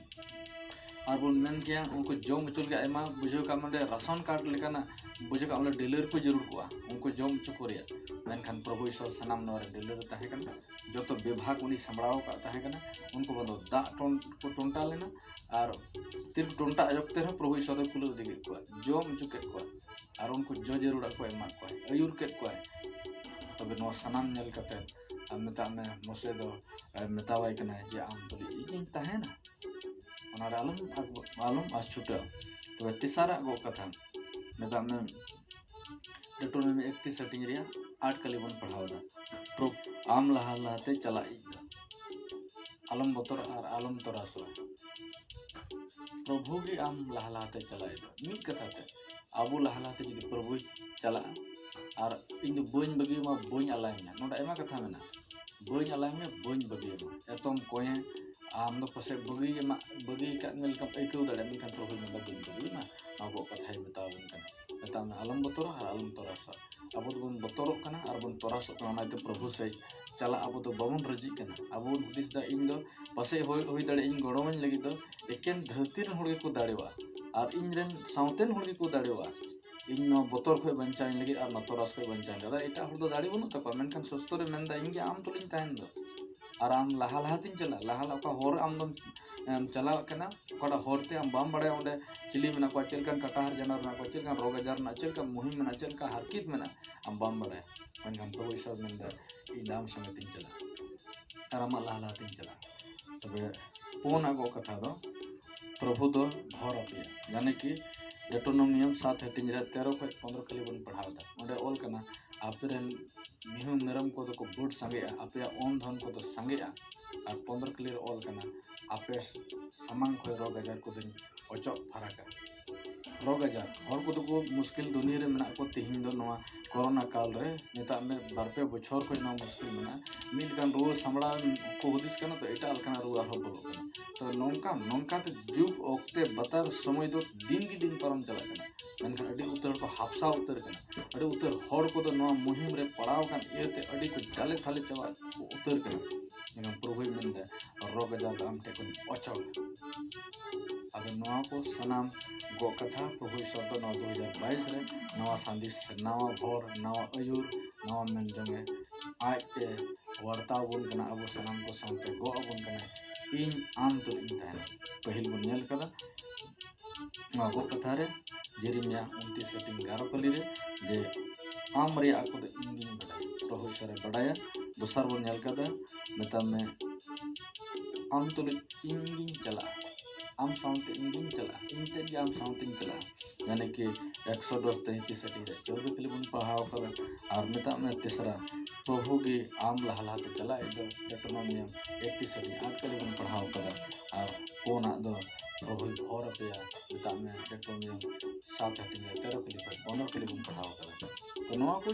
ᱟᱨ ᱵᱚᱱ ᱢᱮᱱ ᱠᱮᱭᱟ ᱩᱱᱠᱩ ᱡᱚᱢ ᱦᱚᱪᱚ ᱞᱟᱹᱜᱤᱫ ᱟᱭᱢᱟ, ᱵᱩᱡᱷᱟᱹᱣ ᱠᱟᱜ ᱢᱮ ᱚᱸᱰᱮ ᱨᱟᱥᱚᱱ ᱠᱟᱨᱰ ᱞᱮᱠᱟᱱᱟᱜ, ᱵᱩᱡᱷᱟᱹᱣ ᱠᱟᱜ ᱢᱮ ᱰᱤᱞᱟᱨ ᱠᱚ ᱡᱟᱹᱨᱩᱲ ᱠᱚᱜᱼᱟ ᱩᱱᱠᱩ ᱡᱚᱢ ᱦᱚᱪᱚ ᱠᱚ ᱨᱮᱭᱟᱜ᱾ ᱢᱮᱱᱠᱷᱟᱱ ᱯᱨᱚᱵᱷᱩ ᱤᱥᱚᱨ ᱥᱟᱱᱟᱢ ᱱᱚᱣᱟ ᱨᱮ ᱰᱤᱞᱟᱨ ᱮ ᱛᱟᱦᱮᱸ ᱠᱟᱱᱟ᱾ ᱡᱚᱛᱚ ᱵᱤᱵᱷᱟᱜᱽ ᱩᱱᱤ ᱥᱟᱢᱵᱲᱟᱣ ᱟᱠᱟᱫ ᱛᱟᱦᱮᱸ ᱠᱟᱱᱟ᱾ ᱩᱱᱠᱩ ᱵᱟᱝ ᱫᱚ ᱫᱟᱜ ᱴᱚᱱ ᱠᱚ ᱴᱚᱱᱴᱟ ᱞᱮᱱᱟ, ᱟᱨ ᱛᱤᱨ ᱴᱚᱱᱴᱟ ᱚᱠᱛᱮ ᱨᱮᱦᱚᱸ ᱯᱨᱚᱵᱷᱩ ᱤᱥᱚᱨ ᱫᱚ ᱠᱩᱞᱟᱹᱣ ᱤᱫᱤ ᱠᱮᱫ ᱠᱚᱣᱟ, ᱡᱚᱢ ᱦᱚᱪᱚ ᱠᱮᱫ ᱠᱚᱣᱟ, ᱟᱨ ᱩᱱᱠᱩ ᱡᱚ ᱡᱟᱹᱨᱩᱲᱟᱜ ᱠᱚ ᱮᱢᱟᱫ ᱠᱚᱣᱟ, ᱟᱹᱭᱩᱨ ᱠᱮᱫ ᱠᱚᱣᱟᱭ᱾ ᱛᱚᱵᱮ ᱱᱚᱣᱟ ᱥᱟᱱᱟᱢ ᱧᱮᱞ ᱠᱟᱛᱮ ᱟᱨ ᱢᱮᱛᱟᱜ ᱢᱮ ᱢᱚᱥᱮ ᱫᱚ ᱟᱨ ᱢᱮᱛᱟᱣᱟᱭ ᱠᱟᱱᱟᱭ ᱡᱮ, "ᱟᱢ ᱛᱩᱞᱩᱡ ᱤᱧᱤᱧ ᱛᱟᱦᱮᱱᱟ, ᱚᱱᱟ ᱨᱮ ᱟᱞᱚᱢ ᱟᱞᱚᱢ ᱟᱥ ᱪᱷᱩᱴᱟᱹᱜᱼᱟ᱾" ᱛᱚᱵᱮ ᱛᱮᱥᱟᱨᱟᱜ ᱜᱚᱜ ᱠᱟᱛᱷᱟ ᱢᱮᱛᱟᱜ ᱢᱮ, ᱰᱮᱴᱨᱳᱱᱚᱢᱤ ᱮᱠᱛᱤᱥ ᱦᱟᱹᱴᱤᱧ ᱨᱮᱭᱟᱜ ᱟᱴ ᱠᱟᱹᱞᱤ ᱵᱚᱱ ᱯᱟᱲᱦᱟᱣ ᱮᱫᱟ, "ᱯᱨᱚᱵᱷᱩ ᱟᱢ ᱞᱟᱦᱟ ᱞᱟᱦᱟᱛᱮ ᱪᱟᱞᱟᱜ ᱤᱡ ᱫᱚ, ᱟᱞᱚᱢ ᱵᱚᱛᱚᱨᱚᱜᱼᱟ ᱟᱨ ᱟᱞᱚᱢ ᱛᱚᱨᱟᱥᱚᱜᱼᱟ᱾" ᱯᱨᱚᱵᱷᱩ ᱜᱮ ᱟᱢ ᱞᱟᱦᱟ ᱞᱟᱦᱟᱛᱮ ᱪᱟᱞᱟᱜ ᱤᱡ ᱫᱚ᱾ ᱢᱤᱫ ᱠᱟᱛᱷᱟ ᱛᱮ, ᱟᱵᱚ ᱞᱟᱦᱟ ᱞᱟᱦᱟᱛᱮ ᱡᱩᱫᱤ ᱯᱨᱚᱵᱷᱩᱭ ᱪᱟᱞᱟᱜᱼᱟ ᱟᱨ "ᱤᱧ ᱫᱚ ᱵᱟᱹᱧ ᱵᱟᱹᱜᱤᱭᱟᱢᱟ, ᱵᱟᱹᱧ ᱟᱞᱟᱭ ᱢᱮᱭᱟ", ᱱᱚᱰᱮ ᱟᱭᱢᱟ ᱠᱟᱛᱷᱟ ᱢᱮᱱᱟᱜᱼᱟ, "ᱵᱟᱹᱧ ᱟᱞᱟᱭ ᱢᱮᱭᱟ, ᱵᱟᱹᱧ ᱵᱟᱹᱜᱤᱭᱟᱢᱟ", ᱮᱛᱚᱢ ᱠᱚᱸᱭᱮ ᱟᱢ ᱫᱚ ᱯᱟᱥᱮᱡ ᱵᱟᱹᱜᱤ ᱮᱢᱟᱜ, ᱵᱟᱹᱜᱤ ᱟᱠᱟᱫ ᱢᱮ ᱞᱮᱠᱟᱢ ᱟᱹᱭᱠᱟᱹᱣ ᱫᱟᱲᱮᱭᱟᱜᱼᱟ, ᱢᱮᱱᱠᱷᱟᱱ ᱯᱨᱚᱵᱷᱩᱭ ᱢᱮᱱᱫᱟ, "ᱵᱟᱹᱧ ᱵᱟᱹᱜᱤᱭᱟᱢᱟ, ᱱᱚᱣᱟ ᱠᱚ ᱠᱟᱛᱷᱟᱭ ᱢᱮᱛᱟᱣᱟᱵᱚᱱ ᱠᱟᱱᱟ, ᱢᱮᱛᱟᱜ ᱢᱮ, ᱟᱞᱚᱢ ᱵᱚᱛᱚᱨᱚᱜᱼᱟ ᱟᱨ ᱟᱞᱚᱢ ᱛᱚᱨᱟᱥᱚᱜᱼᱟ᱾" ᱟᱵᱚ ᱫᱚᱵᱚᱱ ᱵᱚᱛᱚᱨᱚᱜ ᱠᱟᱱᱟ ᱟᱨ ᱵᱚᱱ ᱛᱚᱨᱟᱥᱚᱜ ᱠᱟᱱᱟ, ᱚᱱᱟᱛᱮ ᱯᱨᱚᱵᱷᱩ ᱥᱮᱡ ᱪᱟᱞᱟᱜ ᱟᱵᱚ ᱫᱚ ᱵᱟᱵᱚᱱ ᱨᱟᱹᱡᱤᱜ ᱠᱟᱱᱟ᱾ ᱟᱵᱚ ᱵᱚᱱ ᱦᱩᱫᱤᱥ ᱫᱟ, "ᱤᱧ ᱫᱚ ᱯᱟᱥᱮᱡ ᱦᱩᱭ, ᱦᱩᱭ ᱫᱟᱲᱮᱭᱟᱜᱼᱟ, ᱤᱧ ᱜᱚᱲᱚᱣᱟᱹᱧ ᱞᱟᱹᱜᱤᱫ ᱫᱚ ᱮᱠᱮᱱ ᱫᱷᱟᱹᱨᱛᱤ ᱨᱮᱱ ᱦᱚᱲ ᱜᱮᱠᱚ ᱫᱟᱲᱮᱣᱟᱜᱼᱟ ᱟᱨ ᱤᱧ ᱨᱮᱱ ᱥᱟᱶᱛᱮᱱ ᱦᱚᱲ ᱜᱮᱠᱚ ᱫᱟᱲᱮᱣᱟᱜᱼᱟ ᱤᱧ ᱱᱚᱣᱟ ᱵᱚᱛᱚᱨ ᱠᱷᱚᱡ ᱵᱟᱧᱪᱟᱣᱤᱧ ᱞᱟᱹᱜᱤᱫ ᱟᱨ ᱱᱚᱣᱟ ᱛᱚᱨᱟᱥ ᱠᱷᱚᱡ ᱵᱟᱧᱪᱟᱣᱤᱧ ᱞᱟᱹᱜᱤᱫ᱾" ᱮᱴᱟᱜ ᱦᱚᱲ ᱫᱚ ᱫᱟᱲᱮ ᱵᱟᱹᱱᱩᱜ ᱛᱟᱠᱚᱣᱟ, ᱢᱮᱱᱠᱷᱟᱱ ᱥᱚᱥᱛᱚ ᱨᱮ ᱢᱮᱱᱫᱟ, "ᱤᱧ ᱜᱮ ᱟᱢ ᱛᱩᱞᱩᱧ ᱛᱟᱦᱮᱱ ᱫᱚ, ᱟᱨ ᱟᱢ ᱞᱟᱦᱟ ᱞᱟᱦᱟ ᱛᱤᱧ ᱪᱟᱞᱟᱜ, ᱞᱟᱦᱟ ᱞᱟᱦᱟ ᱚᱠᱟ ᱦᱚᱨ ᱟᱢ ᱫᱚᱢ, ᱮᱢ, ᱪᱟᱞᱟᱣᱮᱫ ᱠᱟᱱᱟ, ᱚᱠᱟᱴᱟᱜ ᱦᱚᱨ ᱛᱮ ᱟᱢ ᱵᱟᱢ ᱵᱟᱲᱟᱭᱟ ᱚᱸᱰᱮ ᱪᱤᱞᱤ ᱢᱮᱱᱟᱜ ᱠᱚᱣᱟ, ᱪᱮᱫ ᱞᱮᱠᱟᱱ ᱠᱟᱴᱟ ᱦᱟᱨ ᱡᱟᱱᱣᱟᱨ ᱢᱮᱱᱟᱜ ᱠᱚᱣᱟ, ᱪᱮᱫ ᱞᱮᱠᱟᱱ ᱨᱳᱜᱽ ᱟᱡᱟᱨ ᱢᱮᱱᱟᱜᱼᱟ, ᱪᱮᱫ ᱞᱮᱠᱟᱱ ᱢᱩᱦᱤᱢ ᱢᱮᱱᱟᱜᱼᱟ, ᱪᱮᱫ ᱞᱮᱠᱟᱱ ᱦᱟᱨᱠᱮᱛ ᱢᱮᱱᱟᱜᱼᱟ, ᱟᱢ ᱵᱟᱢ ᱵᱟᱲᱟᱭᱟ, ᱢᱮᱱᱠᱷᱟᱱ ᱯᱨᱚᱵᱷᱩ ᱤᱥᱚᱨ ᱢᱮᱱᱫᱟ, ᱤᱧ ᱫᱚ ᱟᱢ ᱥᱚᱸᱜᱮ ᱛᱤᱧ ᱪᱟᱞᱟᱜᱼᱟ ᱟᱨ ᱟᱢᱟᱜ ᱞᱟᱦᱟ ᱞᱟᱦᱟ ᱛᱤᱧ ᱪᱟᱞᱟᱜᱼᱟ᱾" ᱛᱚᱵᱮ ᱯᱩᱱᱟᱜ ᱜᱚ ᱠᱟᱛᱷᱟ ᱫᱚ, ᱯᱨᱚᱵᱷᱩ ᱫᱚ ᱵᱷᱚᱨ ᱟᱯᱮᱭᱟ, ᱭᱟᱱᱤ ᱠᱤ ᱰᱮᱴᱳᱱᱚᱢᱤᱭᱟᱢ ᱥᱟᱛ ᱦᱟᱹᱴᱤᱧ ᱨᱮ ᱛᱮᱨᱚ ᱠᱷᱚᱡ ᱯᱚᱱᱫᱽᱨᱚ ᱠᱷᱟᱹᱞᱤ ᱵᱚᱱ ᱯᱟᱲᱦᱟᱣ ᱮᱫᱟ᱾ ᱚᱸᱰᱮ ᱚᱞ ᱠᱟᱱᱟ, "ᱟᱯᱮ ᱨᱮᱱ ᱢᱤᱦᱩ ᱢᱮᱨᱚᱢ ᱠᱚᱫᱚ ᱠᱚ ᱵᱟᱹᱰ ᱥᱟᱸᱜᱮᱜᱼᱟ, ᱟᱯᱮᱭᱟᱜ ᱚᱱ ᱫᱷᱚᱱ ᱠᱚᱫᱚ ᱥᱟᱸᱜᱮᱜᱼᱟ᱾" ᱟᱨ ᱯᱚᱱᱫᱽᱨᱚ ᱠᱷᱟᱹᱞᱤ ᱨᱮ ᱚᱞ ᱠᱟᱱᱟ, "ᱟᱯᱮ ᱥᱟᱢᱟᱝ ᱠᱷᱚᱡ ᱨᱳᱜᱽ ᱟᱡᱟᱨ ᱠᱚᱫᱚᱧ ᱚᱪᱚᱜ ᱯᱷᱟᱨᱟᱠᱟ᱾" ᱨᱳᱜᱽ ᱟᱡᱟᱨ, ᱦᱚᱲ ᱠᱚᱫᱚ ᱠᱚ ᱢᱩᱥᱠᱤᱞ ᱫᱩᱱᱤᱭᱟᱹ ᱨᱮ ᱢᱮᱱᱟᱜ ᱠᱚ ᱛᱤᱦᱤᱧ ᱫᱚ ᱱᱚᱣᱟ ᱠᱳᱨᱳᱱᱟ ᱠᱟᱞ ᱨᱮ, ᱢᱮᱛᱟᱜ ᱢᱮ ᱵᱟᱨ ᱯᱮ ᱵᱚᱪᱷᱚᱨ ᱠᱷᱚᱡ ᱱᱚᱣᱟ ᱢᱩᱥᱠᱤᱞ ᱢᱮᱱᱟᱜᱼᱟ᱾ ᱢᱤᱫ ᱞᱮᱠᱟᱱ ᱨᱩᱣᱟᱹ ᱥᱟᱢᱵᱲᱟᱣ ᱠᱚ ᱦᱩᱫᱤᱥ ᱠᱟᱱᱟ, ᱛᱚ ᱮᱴᱟᱜ ᱞᱮᱠᱟᱱᱟᱜ ᱨᱩᱣᱟᱹ ᱟᱨᱦᱚᱸ ᱵᱚᱞᱚᱜ ᱠᱟᱱᱟ᱾ ᱛᱚ ᱱᱚᱝᱠᱟ, ᱱᱚᱝᱠᱟᱛᱮ ᱡᱩᱜᱽ ᱚᱠᱛᱮ ᱵᱟᱛᱟᱨ ᱥᱚᱢᱚᱭ ᱫᱚ ᱫᱤᱱ ᱜᱮ ᱫᱤᱱ ᱯᱟᱨᱚᱢ ᱪᱟᱞᱟᱜ ᱠᱟᱱᱟ, ᱢᱮᱱᱠᱷᱟᱱ ᱟᱹᱰᱤ ᱩᱛᱟᱹᱨ ᱦᱚᱲ ᱠᱚ ᱦᱟᱯᱥᱟ ᱩᱛᱟᱹᱨ ᱠᱟᱱᱟ, ᱟᱹᱰᱤ ᱩᱛᱟᱹᱨ ᱦᱚᱲ ᱠᱚᱫᱚ ᱱᱚᱣᱟ ᱢᱩᱦᱤᱢ ᱨᱮ ᱯᱟᱲᱟᱣ ᱟᱠᱟᱱ ᱤᱭᱟᱹᱛᱮ ᱟᱹᱰᱤ ᱠᱚ ᱡᱟᱞᱮ ᱛᱷᱟᱞᱮ ᱪᱟᱵᱟ ᱩᱛᱟᱹᱨ ᱠᱟᱱᱟ᱾ ᱢᱮᱱᱠᱷᱟᱱ ᱯᱨᱚᱵᱷᱩᱭ ᱢᱮᱱᱫᱟ, ᱨᱳᱜᱽ ᱟᱡᱟᱨ ᱫᱚ ᱟᱢ ᱴᱷᱮᱱ ᱠᱷᱚᱱ ᱚᱪᱚᱜ᱾ ᱟᱫᱚ ᱱᱚᱣᱟ ᱠᱚ ᱥᱟᱱᱟᱢ ᱜᱚᱜ ᱠᱟᱛᱷᱟ ᱯᱨᱚᱵᱷᱩ ᱤᱥᱚᱨ ᱫᱚ ᱱᱚᱣᱟ ᱫᱩ ᱦᱟᱡᱟᱨ ᱵᱟᱭᱤᱥ ᱨᱮ ᱱᱟᱣᱟ ᱥᱟᱸᱫᱮᱥ, ᱱᱟᱣᱟ ᱵᱷᱚᱨ, ᱱᱟᱣᱟ ᱟᱹᱭᱩᱨ, ᱱᱟᱣᱟ ᱢᱮᱱ ᱡᱚᱝ ᱮ ᱟᱡ ᱮ ᱵᱟᱨᱛᱟᱣ ᱟᱵᱚᱱ ᱠᱟᱱᱟ, ᱟᱵᱚ ᱥᱟᱱᱟᱢ ᱠᱚ ᱥᱟᱶᱛᱮ ᱜᱚᱜ ᱟᱵᱚᱱ ᱠᱟᱱᱟ, "ᱤᱧ ᱟᱢ ᱛᱩᱞᱩᱡ ᱤᱧ ᱛᱟᱦᱮᱱᱟ᱾" ᱯᱟᱹᱦᱤᱞ ᱵᱚᱱ ᱧᱮᱞ ᱠᱟᱫᱟ ᱱᱚᱣᱟ ᱜᱚᱜ ᱠᱟᱛᱷᱟ ᱨᱮ, ᱡᱮᱨᱮᱢᱤᱭᱟ ᱩᱱᱛᱤᱥ ᱦᱟᱹᱴᱤᱧ ᱮᱜᱟᱨᱚ ᱠᱟᱹᱞᱤ ᱨᱮ, ᱡᱮ ᱟᱢ ᱨᱮᱭᱟᱜ ᱟᱠᱚ ᱫᱚ ᱤᱧ ᱜᱤᱧ ᱵᱟᱰᱟᱭᱟ, ᱯᱨᱚᱵᱷᱩ ᱤᱥᱚᱨᱮ ᱵᱟᱰᱟᱭᱟ᱾ ᱫᱚᱥᱟᱨ ᱵᱚᱱ ᱧᱮᱞ ᱠᱟᱫᱟ, ᱢᱮᱛᱟᱜ ᱢᱮ, ᱟᱢ ᱛᱩᱞᱩᱡ ᱤᱧ ᱜᱤᱧ ᱪᱟᱞᱟᱜᱼᱟ, ᱟᱢ ᱥᱟᱶᱛᱮ ᱤᱧ ᱜᱤᱧ ᱪᱟᱞᱟᱜᱼᱟ, ᱤᱧ ᱛᱮᱫ ᱜᱮ ᱟᱢ ᱥᱟᱶᱛᱮᱧ ᱪᱟᱞᱟᱜᱼᱟ᱾ ᱭᱟᱱᱤ ᱠᱤ ᱮᱠᱥᱚᱰᱚᱥ ᱛᱮᱭᱛᱤᱥ ᱦᱟᱹᱴᱤᱧ ᱨᱮ ᱪᱳᱫᱫᱳ ᱠᱟᱹᱞᱤ ᱵᱚᱱ ᱯᱟᱲᱦᱟᱣ ᱠᱟᱫᱟ᱾ ᱟᱨ ᱢᱮᱛᱟᱜ ᱢᱮ ᱛᱮᱥᱨᱟ, ᱯᱨᱚᱵᱷᱩ ᱜᱮ ᱟᱢ ᱞᱟᱦᱟ ᱞᱟᱦᱟᱛᱮ ᱪᱟᱞᱟᱜ ᱤᱧ ᱫᱚ, ᱰᱮᱴᱨᱳᱱᱚᱢᱤᱭᱟᱢ ᱮᱠᱛᱤᱥ ᱦᱟᱹᱴᱤᱧ ᱟᱴ ᱠᱟᱹᱞᱤ ᱵᱚᱱ ᱯᱟᱲᱦᱟᱣ ᱠᱟᱫᱟ᱾ ᱟᱨ ᱯᱩᱱᱟᱜ ᱫᱚ ᱯᱨᱚᱵᱷᱩᱭ ᱵᱷᱚᱨ ᱟᱯᱮᱭᱟ, ᱢᱮᱛᱟᱜ ᱢᱮ ᱰᱮᱴᱨᱳᱱᱚᱢᱤᱭᱟᱢ ᱥᱟᱛ ᱦᱟᱹᱴᱤᱧ ᱨᱮ ᱛᱮᱨᱚ ᱠᱟᱹᱞᱤ ᱠᱷᱚᱱ ᱯᱚᱱᱨᱚ ᱠᱟᱹᱞᱤ ᱵᱚᱱ ᱯᱟᱲᱦᱟᱣ ᱠᱟᱫᱟ᱾ ᱛᱚ ᱱᱚᱣᱟ ᱠᱚ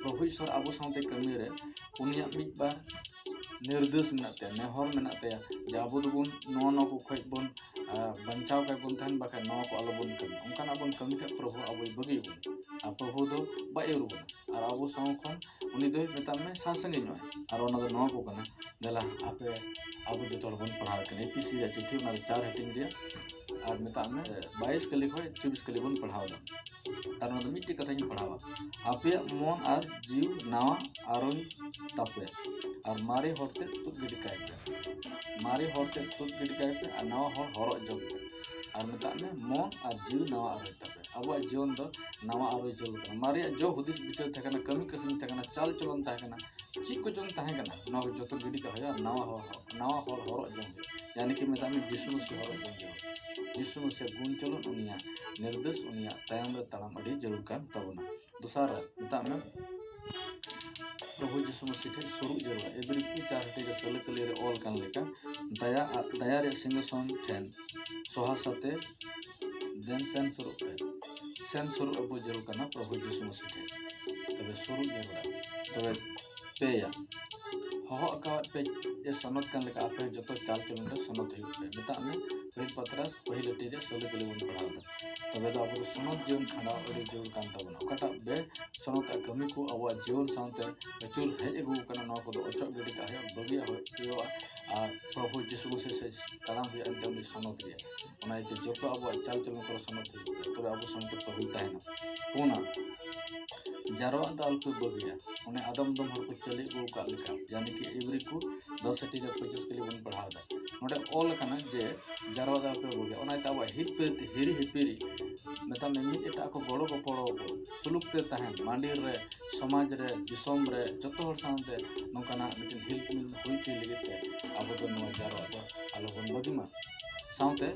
ᱯᱨᱚᱵᱷᱩ ᱤᱥᱚᱨ ᱟᱵᱚ ᱥᱟᱶᱛᱮ ᱠᱟᱹᱢᱤ ᱨᱮ ᱩᱱᱤᱭᱟᱜ ᱢᱤᱫ ᱵᱟᱨ ᱱᱤᱨᱫᱮᱥ ᱢᱮᱱᱟᱜ ᱛᱟᱭᱟ, ᱱᱮᱦᱚᱨ ᱢᱮᱱᱟᱜ ᱛᱟᱭᱟ ᱡᱮ ᱟᱵᱚ ᱫᱚᱵᱚᱱ ᱱᱚᱣᱟ ᱱᱚᱣᱟ ᱠᱚ ᱠᱷᱚᱡ ᱵᱚᱱ ᱟᱨ ᱵᱟᱧᱪᱟᱣ ᱠᱟᱭ ᱵᱚᱱ ᱛᱟᱦᱮᱱ, ᱵᱟᱠᱷᱟᱡ ᱱᱚᱣᱟ ᱠᱚ ᱟᱞᱚᱵᱚᱱ ᱠᱟᱹᱢᱤ᱾ ᱚᱱᱠᱟᱱᱟᱜ ᱵᱚᱱ ᱠᱟᱹᱢᱤ ᱠᱷᱟᱡ ᱯᱨᱚᱵᱷᱩ ᱟᱵᱚᱭ ᱵᱟᱹᱜᱤ ᱵᱚᱱᱟ᱾ ᱟᱨ ᱯᱨᱚᱵᱷᱩ ᱫᱚ ᱵᱟᱭ ᱩᱨᱩ ᱵᱚᱱᱟ᱾ ᱟᱨ ᱟᱵᱚ ᱥᱟᱶ ᱠᱷᱚᱱ ᱩᱱᱤ ᱫᱚᱭ ᱢᱮᱛᱟᱜ ᱢᱮ ᱥᱟᱦᱟ ᱥᱟᱺᱜᱤᱧᱚᱜᱼᱟᱭ᱾ ᱟᱨ ᱚᱱᱟ ᱫᱚ ᱱᱚᱣᱟ ᱠᱚ ᱠᱟᱱᱟ, ᱫᱮᱞᱟ ᱟᱯᱮ ᱟᱵᱚ ᱡᱚᱛᱚ ᱦᱚᱲ ᱵᱚᱱ ᱯᱟᱲᱦᱟᱣ ᱠᱟᱱᱟ ᱮᱯᱤᱥᱤ ᱨᱮᱭᱟᱜ ᱪᱤᱴᱷᱤ, ᱚᱱᱟ ᱫᱚ ᱪᱟᱨ ᱦᱟᱹᱴᱤᱧ ᱨᱮᱭᱟᱜ᱾ ᱟᱨ ᱢᱮᱛᱟᱜ ᱢᱮ ᱵᱟᱭᱤᱥ ᱠᱟᱹᱞᱤ ᱠᱷᱚᱱ ᱪᱚᱵᱵᱤᱥ ᱠᱟᱹᱞᱤ ᱵᱚᱱ ᱯᱟᱲᱦᱟᱣ ᱮᱫᱟ᱾ ᱛᱟᱨ ᱢᱚᱫᱽᱫᱷᱮ ᱢᱤᱫᱴᱮᱡ ᱠᱟᱛᱷᱟᱧ ᱯᱟᱲᱦᱟᱣᱟ, ᱟᱯᱮᱭᱟᱜ ᱢᱚᱱ ᱟᱨ ᱡᱤᱣᱤ ᱱᱟᱣᱟ ᱟᱨᱚᱭ ᱛᱟᱯᱮ, ᱟᱨ ᱢᱟᱨᱮ ᱦᱚᱲ ᱛᱮ ᱛᱩᱫ ᱜᱤᱰᱤ ᱠᱟᱭ ᱯᱮ᱾ ᱢᱟᱨᱮ ᱦᱚᱲ ᱛᱮ ᱛᱩᱫ ᱜᱤᱰᱤ ᱠᱟᱭ ᱯᱮ ᱟᱨ ᱱᱟᱣᱟ ᱦᱚᱲ ᱦᱚᱨᱚᱜ ᱡᱚᱝ ᱯᱮ᱾ ᱟᱨ ᱢᱮᱛᱟᱜ ᱢᱮ ᱢᱚᱱ ᱟᱨ ᱡᱤᱣᱤ ᱱᱟᱣᱟ ᱟᱨᱚᱭ ᱛᱟᱯᱮ᱾ ᱟᱵᱚᱣᱟᱜ ᱡᱤᱭᱚᱱ ᱫᱚ ᱱᱟᱣᱟ ᱟᱨᱚᱭ ᱡᱟᱹᱨᱩᱲ ᱠᱟᱱᱟ᱾ ᱢᱟᱨᱮᱭᱟᱜ ᱡᱚ ᱦᱩᱫᱤᱥ ᱵᱤᱪᱟᱹᱨ ᱛᱟᱦᱮᱸ ᱠᱟᱱᱟ, ᱠᱟᱹᱢᱤ ᱠᱟᱹᱥᱱᱤ ᱛᱟᱦᱮᱸ ᱠᱟᱱᱟ, ᱪᱟᱞ ᱪᱚᱞᱚᱱ ᱛᱟᱦᱮᱸ ᱠᱟᱱᱟ, ᱪᱮᱫ ᱠᱚᱪᱚᱝ ᱛᱟᱦᱮᱸ ᱠᱟᱱᱟ, ᱱᱚᱣᱟ ᱠᱚ ᱡᱚᱛᱚ ᱜᱤᱰᱤ ᱠᱟᱜ ᱦᱩᱭᱩᱜᱼᱟ᱾ ᱱᱟᱣᱟ ᱦᱚᱲ, ᱱᱟᱣᱟ ᱦᱚᱲ ᱦᱚᱨᱚᱜ ᱡᱚᱝ ᱦᱩᱭᱩᱜᱼᱟ᱾ ᱭᱟᱱᱤ ᱠᱤ ᱢᱮᱛᱟᱜ ᱢᱮ ᱡᱤᱥᱩ ᱢᱟᱹᱥᱤ ᱦᱚᱨᱚᱜ ᱡᱚᱝ ᱦᱩᱭᱩᱜᱼᱟ᱾ ᱡᱤᱥᱩ ᱢᱟᱹᱥᱤᱭᱟᱜ ᱜᱩᱱ ᱪᱚᱞᱚᱱ, ᱩᱱᱤᱭᱟᱜ ᱱᱤᱨᱫᱮᱥ, ᱩᱱᱤᱭᱟᱜ ᱛᱟᱭᱚᱢ ᱨᱮ ᱛᱟᱲᱟᱢ ᱟᱹᱰᱤ ᱡᱟᱹᱨᱩᱲ ᱠᱟᱱ ᱛᱟᱵᱚᱱᱟ᱾ ᱫᱚᱥᱟᱨ ᱨᱮ ᱢᱮᱛᱟᱜ ᱢᱮ ᱯᱨᱚᱵᱷᱩ ᱡᱤᱥᱩ ᱢᱟᱹᱥᱤ ᱴᱷᱮᱱ ᱥᱩᱨᱩᱜ ᱡᱟᱹᱨᱩᱲᱟ᱾ ᱮᱵᱨᱤ ᱠᱚ ᱪᱟᱨ ᱦᱟᱹᱴᱤᱧ ᱨᱮ ᱥᱟᱹᱞᱟᱹ ᱠᱟᱹᱞᱤ ᱨᱮ ᱚᱞ ᱠᱟᱱ ᱞᱮᱠᱟ, ᱫᱟᱭᱟ ᱟᱨ ᱫᱟᱭᱟ ᱨᱮᱭᱟᱜ ᱥᱤᱝᱦᱟᱥᱚᱱ ᱴᱷᱮᱱ ᱥᱚᱦᱟ ᱥᱟᱛᱮ ᱫᱮᱱ ᱥᱮᱱ ᱥᱩᱨᱩᱜ ᱯᱮ᱾ ᱥᱮᱱ ᱥᱩᱨᱩᱜ ᱟᱵᱚ ᱡᱟᱹᱨᱩᱲ ᱠᱟᱱᱟ ᱯᱨᱚᱵᱷᱩ ᱡᱤᱥᱩ ᱢᱟᱹᱥᱤ ᱴᱷᱮᱱ᱾ ᱛᱚᱵᱮ ᱥᱩᱨᱩᱜ ᱡᱟᱹᱨᱩᱲᱟ᱾ ᱛᱚᱵᱮ ᱯᱮᱭᱟ, ᱦᱚᱦᱚ ᱟᱠᱟᱣᱟᱫ ᱯᱮ ᱮ ᱥᱚᱱᱚᱛ ᱠᱟᱱ ᱞᱮᱠᱟ ᱟᱯᱮ ᱦᱚᱸ ᱡᱚᱛᱚ ᱪᱟᱞ ᱪᱚᱞᱚᱱ ᱨᱮ ᱥᱚᱱᱚᱛ ᱦᱩᱭᱩᱜ ᱯᱮ᱾ ᱢᱮᱛᱟᱜ ᱢᱮ ᱯᱟᱹᱦᱤᱞ ᱯᱟᱛᱨᱟᱥ ᱯᱟᱹᱦᱤᱞ ᱦᱟᱹᱴᱤᱧ ᱨᱮ ᱥᱟᱹᱞᱟᱹ ᱠᱟᱹᱞᱤ ᱵᱚᱱ ᱯᱟᱲᱦᱟᱣ ᱮᱫᱟ᱾ ᱛᱚᱵᱮ ᱫᱚ ᱟᱵᱚ ᱫᱚ ᱥᱚᱱᱚᱛ ᱡᱤᱭᱚᱱ ᱠᱷᱟᱸᱰᱟᱣ ᱟᱹᱰᱤ ᱡᱟᱹᱨᱩᱲ ᱠᱟᱱ ᱛᱟᱵᱚᱱᱟ᱾ ᱚᱠᱟᱴᱟᱜ ᱵᱮ ᱥᱚᱱᱚᱛ ᱟᱜ ᱠᱟᱹᱢᱤ ᱠᱚ ᱟᱵᱚᱣᱟᱜ ᱡᱤᱭᱚᱱ ᱥᱟᱶᱛᱮ ᱟᱹᱪᱩᱨ ᱦᱮᱡ ᱟᱹᱜᱩ ᱟᱠᱟᱱᱟ, ᱱᱚᱣᱟ ᱠᱚᱫᱚ ᱚᱪᱚᱜ ᱜᱤᱰᱤ ᱠᱟᱜ ᱦᱩᱭᱩᱜᱼᱟ, ᱵᱟᱹᱜᱤᱭᱟᱜ ᱦᱩᱭᱩᱜᱼᱟ᱾ ᱟᱨ ᱯᱨᱚᱵᱷᱩ ᱡᱤᱥᱩ ᱢᱟᱹᱥᱤ ᱥᱮᱫ ᱛᱟᱲᱟᱢ ᱦᱩᱭᱩᱜᱼᱟ, ᱮᱱᱛᱮ ᱩᱱᱤ ᱥᱚᱱᱚᱛ ᱨᱮᱭᱟᱜ᱾ ᱚᱱᱟ ᱤᱭᱟᱹᱛᱮ ᱡᱚᱛᱚ ᱟᱵᱚᱣᱟᱜ ᱪᱟᱞ ᱪᱚᱞᱚᱱ ᱠᱚᱨᱮ ᱥᱚᱱᱚᱛ ᱦᱩᱭᱩᱜᱼᱟ, ᱛᱚᱵᱮ ᱟᱵᱚ ᱥᱚᱱᱚᱛ ᱨᱮ ᱯᱨᱚᱵᱷᱩᱭ ᱛᱟᱦᱮᱱᱟ᱾ ᱯᱩᱱᱟ, ᱡᱟᱨᱣᱟᱜ ᱫᱚ ᱟᱞᱚᱯᱮ ᱵᱟᱹᱜᱤᱭᱟ᱾ ᱚᱱᱮ ᱟᱫᱚᱢ ᱟᱫᱚᱢ ᱦᱚᱲ ᱠᱚ ᱪᱟᱹᱞᱤ ᱟᱹᱜᱩ ᱟᱠᱟᱫ ᱞᱮᱠᱟ, ᱭᱟᱱᱤ ᱠᱤ ᱤᱵᱨᱤ ᱠᱚ ᱫᱚᱥ ᱦᱟᱹᱴᱤᱧ ᱨᱮ ᱯᱚᱸᱪᱤᱥ ᱠᱟᱹᱞᱤ ᱵᱚᱱ ᱯᱟᱲᱦᱟᱣ ᱮᱫᱟ᱾ ᱱᱚᱰᱮ ᱚᱞ ᱟᱠᱟᱱᱟ ᱡᱮ ᱡᱟᱨᱣᱟᱜ ᱫᱚ ᱟᱞᱚᱯᱮ ᱵᱟᱹᱜᱤᱭᱟ᱾ ᱚᱱᱟ ᱤᱭᱟᱹᱛᱮ ᱟᱵᱚᱣᱟᱜ ᱦᱤᱨ ᱯᱤᱨ ᱦᱤᱨᱤ ᱦᱤᱯᱤᱨᱤ, ᱢᱮᱛᱟᱜ ᱢᱮ ᱢᱤᱫ ᱮᱴᱟᱜ ᱠᱚ ᱜᱚᱲᱚ ᱜᱚᱯᱚᱲᱚ ᱠᱚ, ᱥᱩᱞᱩᱠ ᱛᱮ ᱛᱟᱦᱮᱱ, ᱢᱟᱹᱰᱤᱨ ᱨᱮ, ᱥᱚᱢᱟᱡᱽ ᱨᱮ, ᱫᱤᱥᱚᱢ ᱨᱮ, ᱡᱚᱛᱚ ᱦᱚᱲ ᱥᱟᱶᱛᱮ ᱱᱚᱝᱠᱟᱱᱟᱜ ᱢᱤᱫᱴᱮᱱ ᱦᱤᱞ ᱢᱤᱞ ᱦᱩᱭ ᱦᱚᱪᱚᱭ ᱞᱟᱹᱜᱤᱫ ᱛᱮ ᱟᱵᱚ ᱫᱚ ᱱᱚᱣᱟ ᱡᱟᱨᱣᱟᱜ ᱫᱚ ᱟᱞᱚᱵᱚᱱ ᱵᱟᱹᱜᱤ ᱢᱟ᱾ ᱥᱟᱶᱛᱮ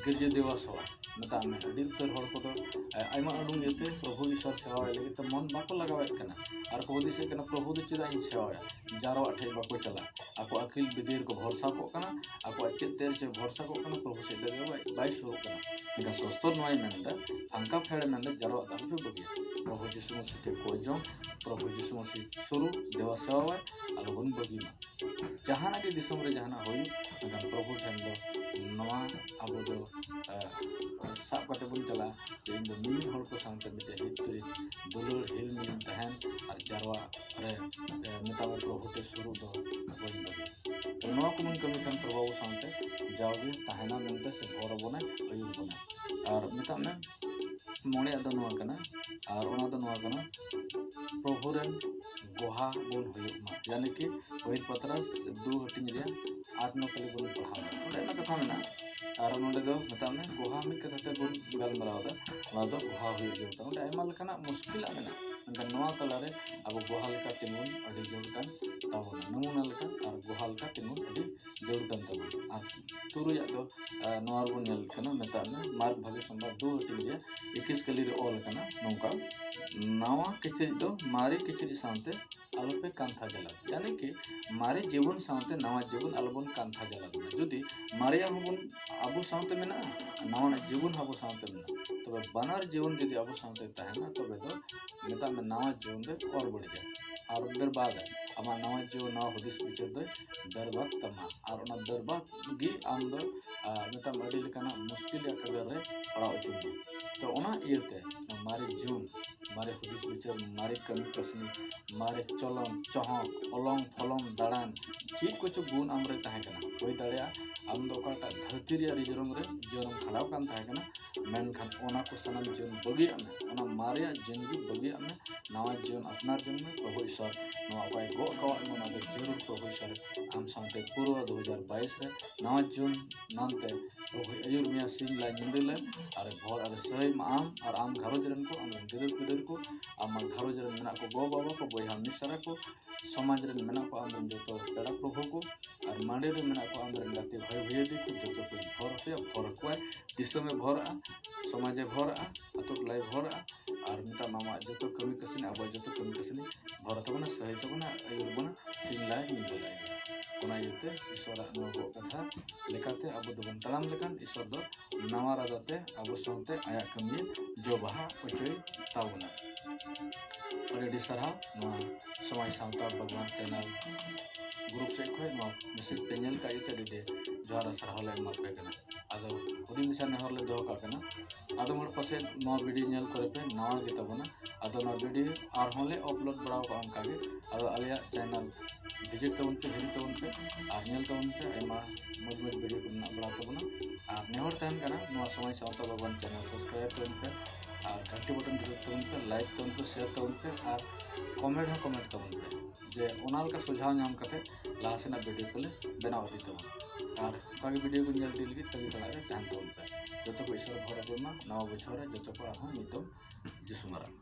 ᱜᱤᱨᱡᱟᱹ ᱫᱮᱵᱟ ᱥᱮᱵᱟ, ᱢᱮᱛᱟᱜ ᱢᱮ ᱟᱹᱰᱤ ᱩᱛᱟᱹᱨ ᱦᱚᱲ ᱠᱚᱫᱚ, ᱮ, ᱟᱭᱢᱟ ᱩᱰᱩᱝ ᱤᱭᱟᱹᱛᱮ ᱯᱨᱚᱵᱷᱩ ᱤᱥᱚᱨ ᱥᱮᱵᱟᱭ ᱞᱟᱹᱜᱤᱫ ᱛᱮ ᱢᱚᱱ ᱵᱟᱠᱚ ᱞᱟᱜᱟᱣᱮᱫ ᱠᱟᱱᱟ᱾ ᱟᱨ ᱠᱚ ᱦᱩᱫᱤᱥᱮᱫ ᱠᱟᱱᱟ, ᱯᱨᱚᱵᱷᱩ ᱫᱚ ᱪᱮᱫᱟᱜ ᱤᱧ ᱥᱮᱵᱟᱭᱟ? ᱡᱟᱨᱣᱟᱜ ᱴᱷᱮᱡ ᱵᱟᱠᱚ ᱪᱟᱞᱟᱜᱼᱟ᱾ ᱟᱠᱚ ᱟᱹᱠᱤᱞ ᱵᱤᱫᱽᱭᱟᱹ ᱨᱮᱠᱚ ᱵᱷᱚᱨᱥᱟ ᱠᱚᱜ ᱠᱟᱱᱟ, ᱟᱠᱚᱣᱟᱜ ᱪᱮᱫ ᱛᱮ ᱪᱮᱫ ᱵᱷᱚᱨᱥᱟ ᱠᱚᱜ ᱠᱟᱱᱟ, ᱯᱨᱚᱵᱷᱩ ᱥᱮᱫ ᱫᱚ ᱵᱟᱭ, ᱵᱟᱭ ᱥᱩᱨᱩᱜ ᱠᱟᱱᱟ᱾ ᱢᱮᱱᱠᱷᱟᱱ ᱥᱚᱥᱛᱚᱨ ᱱᱚᱣᱟᱭ ᱢᱮᱱᱫᱟ, ᱟᱝᱠᱟ ᱯᱷᱮᱲ ᱢᱮᱱᱫᱟ, ᱡᱟᱨᱣᱟᱜ ᱫᱚ ᱟᱞᱚᱯᱮ ᱵᱟᱹᱜᱤᱭᱟ᱾ ᱯᱨᱚᱵᱷᱩ ᱡᱤᱥᱩ ᱢᱟᱹᱥᱤ ᱴᱷᱮᱡ ᱠᱚᱭ ᱡᱚᱝ, ᱯᱨᱚᱵᱷᱩ ᱡᱤᱥᱩ ᱢᱟᱹᱥᱤ ᱥᱩᱨᱩ, ᱫᱮᱵᱟ ᱥᱮᱵᱟᱭ, ᱟᱞᱚᱵᱚᱱ ᱵᱟᱹᱜᱤ ᱢᱟ᱾ ᱡᱟᱦᱟᱱᱟᱜ ᱜᱮ ᱫᱤᱥᱚᱢ ᱨᱮ ᱡᱟᱦᱟᱱᱟᱜ ᱦᱩᱭᱩᱜ, ᱢᱮᱱᱠᱷᱟᱱ ᱯᱨᱚᱵᱷᱩ ᱴᱷᱮᱱ ᱫᱚ ᱱᱚᱣᱟ ᱟᱵᱚ ᱫᱚ, ᱮ, ᱥᱟᱵ ᱠᱟᱛᱮ ᱵᱚᱱ ᱪᱟᱞᱟᱜᱼᱟ ᱡᱮ ᱤᱧ ᱫᱚ ᱢᱤᱢᱤᱫ ᱦᱚᱲ ᱠᱚ ᱥᱟᱶᱛᱮ ᱢᱤᱫᱴᱮᱱ ᱦᱤᱛ ᱛᱤᱨᱤ ᱫᱩᱞᱟᱹᱲ ᱦᱤᱞ ᱢᱤᱞᱤᱧ ᱛᱟᱦᱮᱱ ᱟᱨ ᱡᱟᱨᱣᱟ ᱨᱮ, ᱮ, ᱢᱮᱛᱟᱜ ᱢᱮ ᱯᱨᱚᱵᱷᱩ ᱴᱷᱮᱱ ᱥᱩᱨᱩᱜ ᱫᱚ ᱵᱟᱹᱧ ᱵᱟᱹᱜᱤ᱾ ᱛᱚ ᱱᱚᱣᱟ ᱠᱚᱵᱚᱱ ᱠᱟᱹᱢᱤ ᱠᱷᱟᱱ ᱯᱨᱚᱵᱷᱩ ᱟᱵᱚ ᱥᱟᱶᱛᱮ ᱡᱟᱣᱜᱮ ᱛᱟᱦᱮᱱᱟ ᱢᱮᱱᱛᱮ ᱥᱮ ᱵᱷᱚᱨ ᱟᱵᱚᱱᱟᱭ, ᱟᱹᱭᱩᱨ ᱵᱚᱱᱟᱭ᱾ ᱟᱨ ᱢᱮᱛᱟᱜ ᱢᱮ ᱢᱚᱬᱮᱭᱟᱜ ᱫᱚ ᱱᱚᱣᱟ ᱠᱟᱱᱟ, ᱟᱨ ᱚᱱᱟ ᱫᱚ ᱱᱚᱣᱟ ᱠᱟᱱᱟ, ᱯᱨᱚᱵᱷᱩ ᱨᱮᱱ ᱜᱚᱦᱟ ᱵᱚᱱ ᱦᱩᱭᱩᱜ ᱢᱟ, ᱭᱟᱱᱤ ᱠᱤ ᱯᱚᱦᱤᱞ ᱯᱟᱛᱨᱟᱥ ᱫᱩ ᱦᱟᱹᱴᱤᱧ ᱨᱮᱭᱟᱜ ᱟᱴ ᱱᱚ ᱠᱟᱹᱞᱤ ᱵᱚᱱ ᱯᱟᱲᱦᱟᱣ ᱮᱫᱟ᱾ ᱚᱸᱰᱮ ᱟᱭᱢᱟ ᱠᱟᱛᱷᱟ ᱢᱮᱱᱟᱜᱼᱟ, ᱟᱨ ᱱᱚᱸᱰᱮ ᱫᱚ ᱢᱮᱛᱟᱜ ᱢᱮ ᱜᱚᱦᱟ ᱢᱤᱫ ᱠᱟᱛᱷᱟ ᱛᱮ ᱵᱚᱱ ᱜᱟᱞᱢᱟᱨᱟᱣ ᱮᱫᱟ, ᱚᱱᱟ ᱫᱚ ᱜᱚᱦᱟ ᱦᱩᱭᱩᱜ ᱡᱟᱹᱨᱩᱲ ᱠᱟᱱᱟ᱾ ᱚᱸᱰᱮ ᱟᱭᱢᱟ ᱞᱮᱠᱟᱱᱟᱜ ᱢᱩᱥᱠᱤᱞᱟᱜ ᱢᱮᱱᱟᱜᱼᱟ, ᱢᱮᱱᱠᱷᱟᱱ ᱱᱚᱣᱟ ᱛᱟᱞᱟᱨᱮ ᱟᱵᱚ ᱜᱚᱦᱟ ᱞᱮᱠᱟ ᱛᱤᱸᱜᱩᱱ ᱟᱹᱰᱤ ᱡᱟᱹᱨᱩᱲ ᱠᱟᱱ ᱛᱟᱵᱚᱱᱟ, ᱱᱚᱢᱩᱱᱟ ᱞᱮᱠᱟ ᱟᱨ ᱜᱚᱦᱟ ᱞᱮᱠᱟ ᱛᱤᱸᱜᱩᱱ ᱟᱹᱰᱤ ᱡᱟᱹᱨᱩᱲ ᱠᱟᱱ ᱛᱟᱵᱚᱱᱟ᱾ ᱟᱨ ᱛᱩᱨᱩᱭᱟᱜ ᱫᱚ, ᱟᱨ ᱱᱚᱣᱟ ᱨᱮᱵᱚᱱ ᱧᱮᱞ ᱠᱟᱱᱟ, ᱢᱮᱛᱟᱜ ᱢᱮ ᱢᱟᱨᱠ ᱵᱷᱟᱜᱮ ᱥᱚᱢᱵᱟᱫ ᱫᱩ ᱦᱟᱹᱴᱤᱧ ᱨᱮᱭᱟᱜ ᱮᱠᱤᱥ ᱠᱟᱹᱞᱤ ᱨᱮ ᱚᱞ ᱟᱠᱟᱱᱟ ᱱᱚᱝᱠᱟ, ᱱᱟᱣᱟ ᱠᱤᱪᱨᱤᱡ ᱫᱚ ᱢᱟᱨᱮ ᱠᱤᱪᱨᱤᱡ ᱥᱟᱶᱛᱮ ᱟᱞᱚᱯᱮ ᱠᱟᱱᱛᱷᱟ ᱡᱟᱞᱟᱣ᱾ ᱭᱟᱱᱤ ᱠᱤ ᱢᱟᱨᱮ ᱡᱤᱵᱚᱱ ᱥᱟᱶᱛᱮ ᱱᱟᱣᱟ ᱡᱤᱵᱚᱱ ᱟᱞᱚᱵᱚᱱ ᱠᱟᱱᱛᱷᱟ ᱡᱟᱞᱟᱣ ᱢᱟ᱾ ᱡᱩᱫᱤ ᱢᱟᱨᱮᱭᱟᱜ ᱦᱚᱸᱵᱚᱱ ᱟᱵᱚ ᱥᱟᱶᱛᱮ ᱢᱮᱱᱟᱜᱼᱟ, ᱱᱟᱣᱟᱱᱟᱜ ᱡᱤᱵᱚᱱ ᱦᱚᱸ ᱟᱵᱚ ᱥᱟᱶᱛᱮ ᱢᱮᱱᱟᱜᱼᱟ, ᱛᱚᱵᱮ ᱵᱟᱱᱟᱨ ᱡᱤᱵᱚᱱ ᱡᱩᱫᱤ ᱟᱵᱚ ᱥᱟᱶᱛᱮ ᱛᱟᱦᱮᱱᱟ, ᱛᱚᱵᱮ ᱫᱚ ᱢᱮᱛᱟᱜ ᱢᱮ ᱱᱟᱣᱟ ᱡᱤᱵᱚᱱ ᱫᱚᱭ ᱚᱨ ᱵᱟᱹᱲᱤᱡᱟ ᱟᱨ ᱵᱮᱨᱵᱟᱫᱟ᱾ ᱟᱢᱟᱜ ᱱᱟᱣᱟ ᱡᱤᱵᱚᱱ, ᱱᱟᱣᱟ ᱦᱩᱫᱤᱥ ᱵᱤᱪᱟᱹᱨ ᱫᱚᱭ ᱵᱮᱨᱵᱟᱫ ᱛᱟᱢᱟ, ᱟᱨ ᱚᱱᱟ ᱵᱮᱨᱵᱟᱫ ᱜᱮ ᱟᱢ ᱫᱚ, ᱟᱨ ᱢᱮᱛᱟᱜ ᱢᱮ ᱟᱹᱰᱤ ᱞᱮᱠᱟᱱᱟᱜ ᱢᱩᱥᱠᱤᱞ ᱨᱮᱭᱟᱜ ᱠᱟᱹᱫᱟᱹᱨ ᱨᱮ ᱯᱟᱲᱟᱣ ᱦᱚᱪᱚ ᱢᱮᱭᱟ᱾ ᱛᱚ ᱚᱱᱟ ᱤᱭᱟᱹᱛᱮ ᱢᱟᱨᱮ ᱡᱤᱭᱚᱱ, ᱢᱟᱨᱮ ᱦᱩᱫᱤᱥ ᱵᱤᱪᱟᱹᱨ, ᱢᱟᱨᱮ ᱠᱟᱹᱢᱤ ᱠᱟᱹᱥᱱᱤ, ᱢᱟᱨᱮ ᱪᱚᱞᱚᱱ ᱪᱚᱦᱚᱸᱠ, ᱚᱞᱚᱝ ᱯᱷᱚᱞᱚᱝ ᱫᱟᱬᱟᱱ, ᱪᱮᱫ ᱠᱚᱪᱚ ᱜᱩᱱ ᱟᱢᱨᱮ ᱛᱟᱦᱮᱸ ᱠᱟᱱᱟ, ᱦᱩᱭ ᱫᱟᱲᱮᱭᱟᱜᱼᱟ ᱟᱢ ᱫᱚ ᱚᱠᱟᱴᱟᱜ ᱫᱷᱟᱹᱨᱛᱤ ᱨᱮᱭᱟᱜ ᱨᱤᱡᱨᱚᱢ ᱨᱮ ᱡᱤᱭᱚᱱᱮᱢ ᱠᱷᱟᱸᱰᱟᱣ ᱠᱟᱱ ᱛᱟᱦᱮᱸ ᱠᱟᱱᱟ, ᱢᱮᱱᱠᱷᱟᱱ ᱚᱱᱟ ᱠᱚ ᱥᱟᱱᱟᱢ ᱡᱤᱭᱚᱱ ᱵᱟᱹᱜᱤᱭᱟᱜ ᱢᱮ, ᱚᱱᱟ ᱢᱟᱨᱮᱭᱟᱜ ᱡᱤᱭᱚᱱ ᱜᱮ ᱵᱟᱹᱜᱤᱭᱟᱜ ᱢᱮ, ᱱᱟᱣᱟ ᱡᱤᱭᱚᱱ ᱟᱯᱱᱟᱨ ᱡᱚᱝ ᱢᱮ᱾ ᱯᱨᱚᱵᱷᱩ ᱤᱥᱚᱨ ᱱᱚᱣᱟ ᱚᱠᱟᱭ ᱜᱚᱜ ᱠᱟᱣᱟᱜ ᱢᱮ, ᱚᱱᱟ ᱫᱚ ᱡᱟᱹᱨᱩᱲ ᱯᱨᱚᱵᱷᱩ ᱤᱥᱚᱨ ᱟᱢ ᱥᱟᱶᱛᱮ ᱯᱩᱨᱟᱹ ᱫᱩ ᱦᱟᱡᱟᱨ ᱵᱟᱭᱤᱥ ᱨᱮ ᱱᱟᱣᱟ ᱡᱤᱭᱚᱱ ᱱᱟᱱᱛᱮ ᱯᱨᱚᱵᱷᱩᱭ ᱟᱹᱭᱩᱨ ᱢᱮᱭᱟ ᱥᱤᱧ ᱞᱟᱭ ᱧᱤᱫᱟᱹ ᱞᱟᱭ, ᱟᱨ ᱵᱷᱚᱨ ᱟᱨ ᱥᱟᱹᱨᱟᱹᱭ ᱢᱟ ᱟᱢ ᱟᱨ ᱟᱢ ᱜᱷᱟᱨᱚᱸᱡᱽ ᱨᱮᱱ ᱠᱚ, ᱟᱢ ᱨᱮᱱ ᱜᱤᱫᱟᱹᱨ ᱯᱤᱫᱟᱹᱨ ᱠᱚ, ᱟᱢᱟᱜ ᱜᱷᱟᱨᱚᱸᱡᱽ ᱨᱮᱱ ᱢᱮᱱᱟᱜ ᱠᱚ ᱜᱚ ᱵᱟᱵᱟ ᱠᱚ, ᱵᱚᱭᱦᱟ ᱢᱤᱥᱨᱟ ᱠᱚ, ᱥᱚᱢᱟᱡᱽ ᱨᱮᱱ ᱢᱮᱱᱟᱜ ᱠᱚ ᱟᱢ ᱨᱮᱱ ᱡᱚᱛᱚ ᱯᱮᱲᱟ ᱯᱨᱚᱵᱷᱩ ᱠᱚ, ᱟᱨ ᱢᱟᱸᱰᱮ ᱨᱮ ᱢᱮᱱᱟᱜ ᱠᱚ ᱟᱢ ᱨᱮᱱ ᱜᱟᱛᱮ ᱵᱷᱟᱹᱭ ᱵᱷᱟᱹᱭᱟᱹᱫᱤ ᱠᱚ, ᱡᱚᱛᱚ ᱠᱚ ᱵᱷᱚᱨ ᱟᱯᱮᱭᱟ, ᱵᱷᱚᱨ ᱟᱠᱚᱣᱟᱭ᱾ ᱫᱤᱥᱚᱢᱮ ᱵᱷᱚᱨᱟᱜᱼᱟ, ᱥᱚᱢᱟᱡᱮ ᱵᱷᱚᱨᱟᱜᱼᱟ, ᱟᱛᱳ ᱴᱚᱞᱟᱭ ᱵᱷᱚᱨᱟᱜᱼᱟ, ᱟᱨ ᱢᱮᱛᱟᱜ ᱢᱮ ᱟᱢᱟᱜ ᱡᱚᱛᱚ ᱠᱟᱹᱢᱤ ᱠᱟᱹᱥᱱᱤ, ᱟᱵᱚᱣᱟᱜ ᱡᱚᱛᱚ ᱠᱟᱹᱢᱤ ᱠᱟᱹᱥᱱᱤ ᱵᱷᱚᱨ ᱛᱟᱵᱚᱱᱟ, ᱥᱟᱹᱦᱟᱹᱭ ᱛᱟᱵᱚᱱᱟ, ᱟᱹᱭᱩᱨ ᱵᱚᱱᱟ, ᱥᱤᱧ ᱞᱟᱭ ᱧᱤᱫᱟᱹ ᱞᱟᱭ᱾ ᱚᱱᱟ ᱤᱭᱟᱹᱛᱮ ᱤᱥᱚᱨᱟᱜ ᱱᱚᱣᱟ ᱜᱚᱜ ᱠᱟᱛᱷᱟ ᱞᱮᱠᱟᱛᱮ ᱟᱵᱚ ᱫᱚᱵᱚᱱ ᱛᱟᱲᱟᱢ ᱞᱮᱠᱷᱟᱱ ᱤᱥᱚᱨ ᱫᱚ ᱱᱟᱣᱟ ᱨᱟᱫᱟᱛᱮ ᱟᱵᱚ ᱥᱟᱶᱛᱮ ᱟᱭᱟᱜ ᱠᱟᱹᱢᱤ ᱡᱚ ᱵᱟᱦᱟ ᱦᱚᱪᱚᱭ ᱛᱟᱵᱚᱱᱟ᱾ ᱟᱹᱰᱤ ᱟᱹᱰᱤ ᱥᱟᱨᱦᱟᱣ ᱱᱚᱣᱟ ᱥᱚᱢᱟᱡᱽ ᱥᱟᱶᱛᱟ ᱵᱟᱜᱽᱣᱟᱱ ᱪᱮᱱᱮᱞ ᱜᱨᱩᱯ ᱥᱮᱫ ᱠᱷᱚᱱ ᱱᱚᱣᱟ ᱢᱮᱥᱮᱡᱽ ᱯᱮ ᱧᱮᱞ ᱠᱟᱜ ᱤᱭᱟᱹᱛᱮ ᱟᱹᱰᱤ ᱟᱹᱰᱤ ᱡᱚᱦᱟᱨ ᱟᱨ ᱥᱟᱨᱦᱟᱣ ᱞᱮ ᱮᱢᱟ ᱯᱮ ᱠᱟᱱᱟ᱾ ᱟᱫᱚ ᱦᱩᱰᱤᱧ ᱢᱟᱪᱷᱟ ᱱᱮᱦᱚᱨ ᱞᱮ ᱫᱚᱦᱚ ᱠᱟᱜ ᱠᱟᱱᱟ, ᱟᱫᱚᱢ ᱦᱚᱲ ᱯᱟᱥᱮᱡ ᱱᱚᱣᱟ ᱵᱷᱤᱰᱤᱭᱳ ᱧᱮᱞ ᱠᱚᱨᱮ ᱯᱮ ᱱᱟᱣᱟ ᱜᱮ ᱛᱟᱵᱚᱱᱟ, ᱟᱫᱚ ᱱᱚᱣᱟ ᱵᱷᱤᱰᱤᱭᱳ ᱟᱨᱦᱚᱸ ᱞᱮ ᱟᱯᱞᱳᱰ ᱵᱟᱲᱟᱣ ᱠᱟᱜᱼᱟ ᱚᱱᱠᱟ ᱜᱮ᱾ ᱟᱫᱚ ᱟᱞᱮᱭᱟᱜ ᱪᱮᱱᱮᱞ ᱵᱷᱤᱡᱤᱴ ᱛᱟᱵᱚᱱ ᱯᱮ, ᱦᱤᱨᱤ ᱛᱟᱵᱚᱱ ᱯᱮ ᱟᱨ ᱧᱮᱞ ᱛᱟᱵᱚᱱ ᱯᱮ, ᱟᱭᱢᱟ ᱢᱚᱡᱽ ᱢᱚᱡᱽ ᱵᱷᱤᱰᱤᱭᱳ ᱠᱚ ᱢᱮᱱᱟᱜ ᱵᱟᱲᱟ ᱛᱟᱵᱚᱱᱟ᱾ ᱟᱨ ᱱᱮᱦᱚᱨ ᱛᱟᱦᱮᱱ ᱠᱟᱱᱟ ᱱᱚᱣᱟ ᱥᱚᱢᱟᱡᱽ ᱥᱟᱶᱛᱟ ᱵᱟᱜᱽᱣᱟᱱ ᱪᱮᱱᱮᱞ ᱥᱟᱵᱥᱠᱨᱟᱭᱤᱵ ᱛᱟᱵᱚᱱ ᱯᱮ ᱟᱨ ᱜᱷᱟᱱᱴᱤ ᱵᱚᱴᱚᱱ ᱴᱤᱯᱟᱹᱣ ᱛᱟᱵᱚᱱ ᱯᱮ, ᱞᱟᱭᱤᱠ ᱛᱟᱵᱚᱱ ᱯᱮ, ᱥᱮᱭᱟᱨ ᱛᱟᱵᱚᱱ ᱯᱮ ᱟᱨ ᱠᱚᱢᱮᱱᱴ ᱦᱚᱸ ᱠᱚᱢᱮᱱᱴ ᱛᱟᱵᱚᱱ ᱯᱮ ᱡᱮ ᱚᱱᱟ ᱞᱮᱠᱟ ᱥᱩᱡᱷᱟᱣ ᱧᱟᱢ ᱠᱟᱛᱮ ᱞᱟᱦᱟ ᱥᱮᱱᱟᱜ ᱵᱷᱤᱰᱤᱭᱳ ᱠᱚᱞᱮ ᱵᱮᱱᱟᱣ ᱤᱫᱤ ᱛᱟᱵᱚᱱᱟ᱾ ᱟᱨ ᱚᱱᱠᱟ ᱜᱮ ᱵᱷᱤᱰᱤᱭᱳ ᱠᱚ ᱧᱮᱞ ᱤᱫᱤ ᱞᱟᱹᱜᱤᱫ ᱛᱟᱹᱜᱤ ᱛᱟᱲᱟᱜ ᱨᱮ ᱛᱟᱦᱮᱱ ᱛᱟᱵᱚᱱ ᱯᱮ᱾ ᱡᱚᱛᱚ ᱠᱚ ᱤᱥᱚᱨ ᱵᱷᱚᱨ ᱟᱵᱚᱱ ᱢᱟ, ᱱᱟᱣᱟ ᱵᱚᱪᱷᱚᱨ ᱨᱮ ᱡᱚᱛᱚ ᱠᱚ ᱟᱨᱦᱚᱸ ᱢᱤᱫ ᱫᱚᱢ ᱡᱤᱥᱩ ᱢᱟᱨᱟᱝ᱾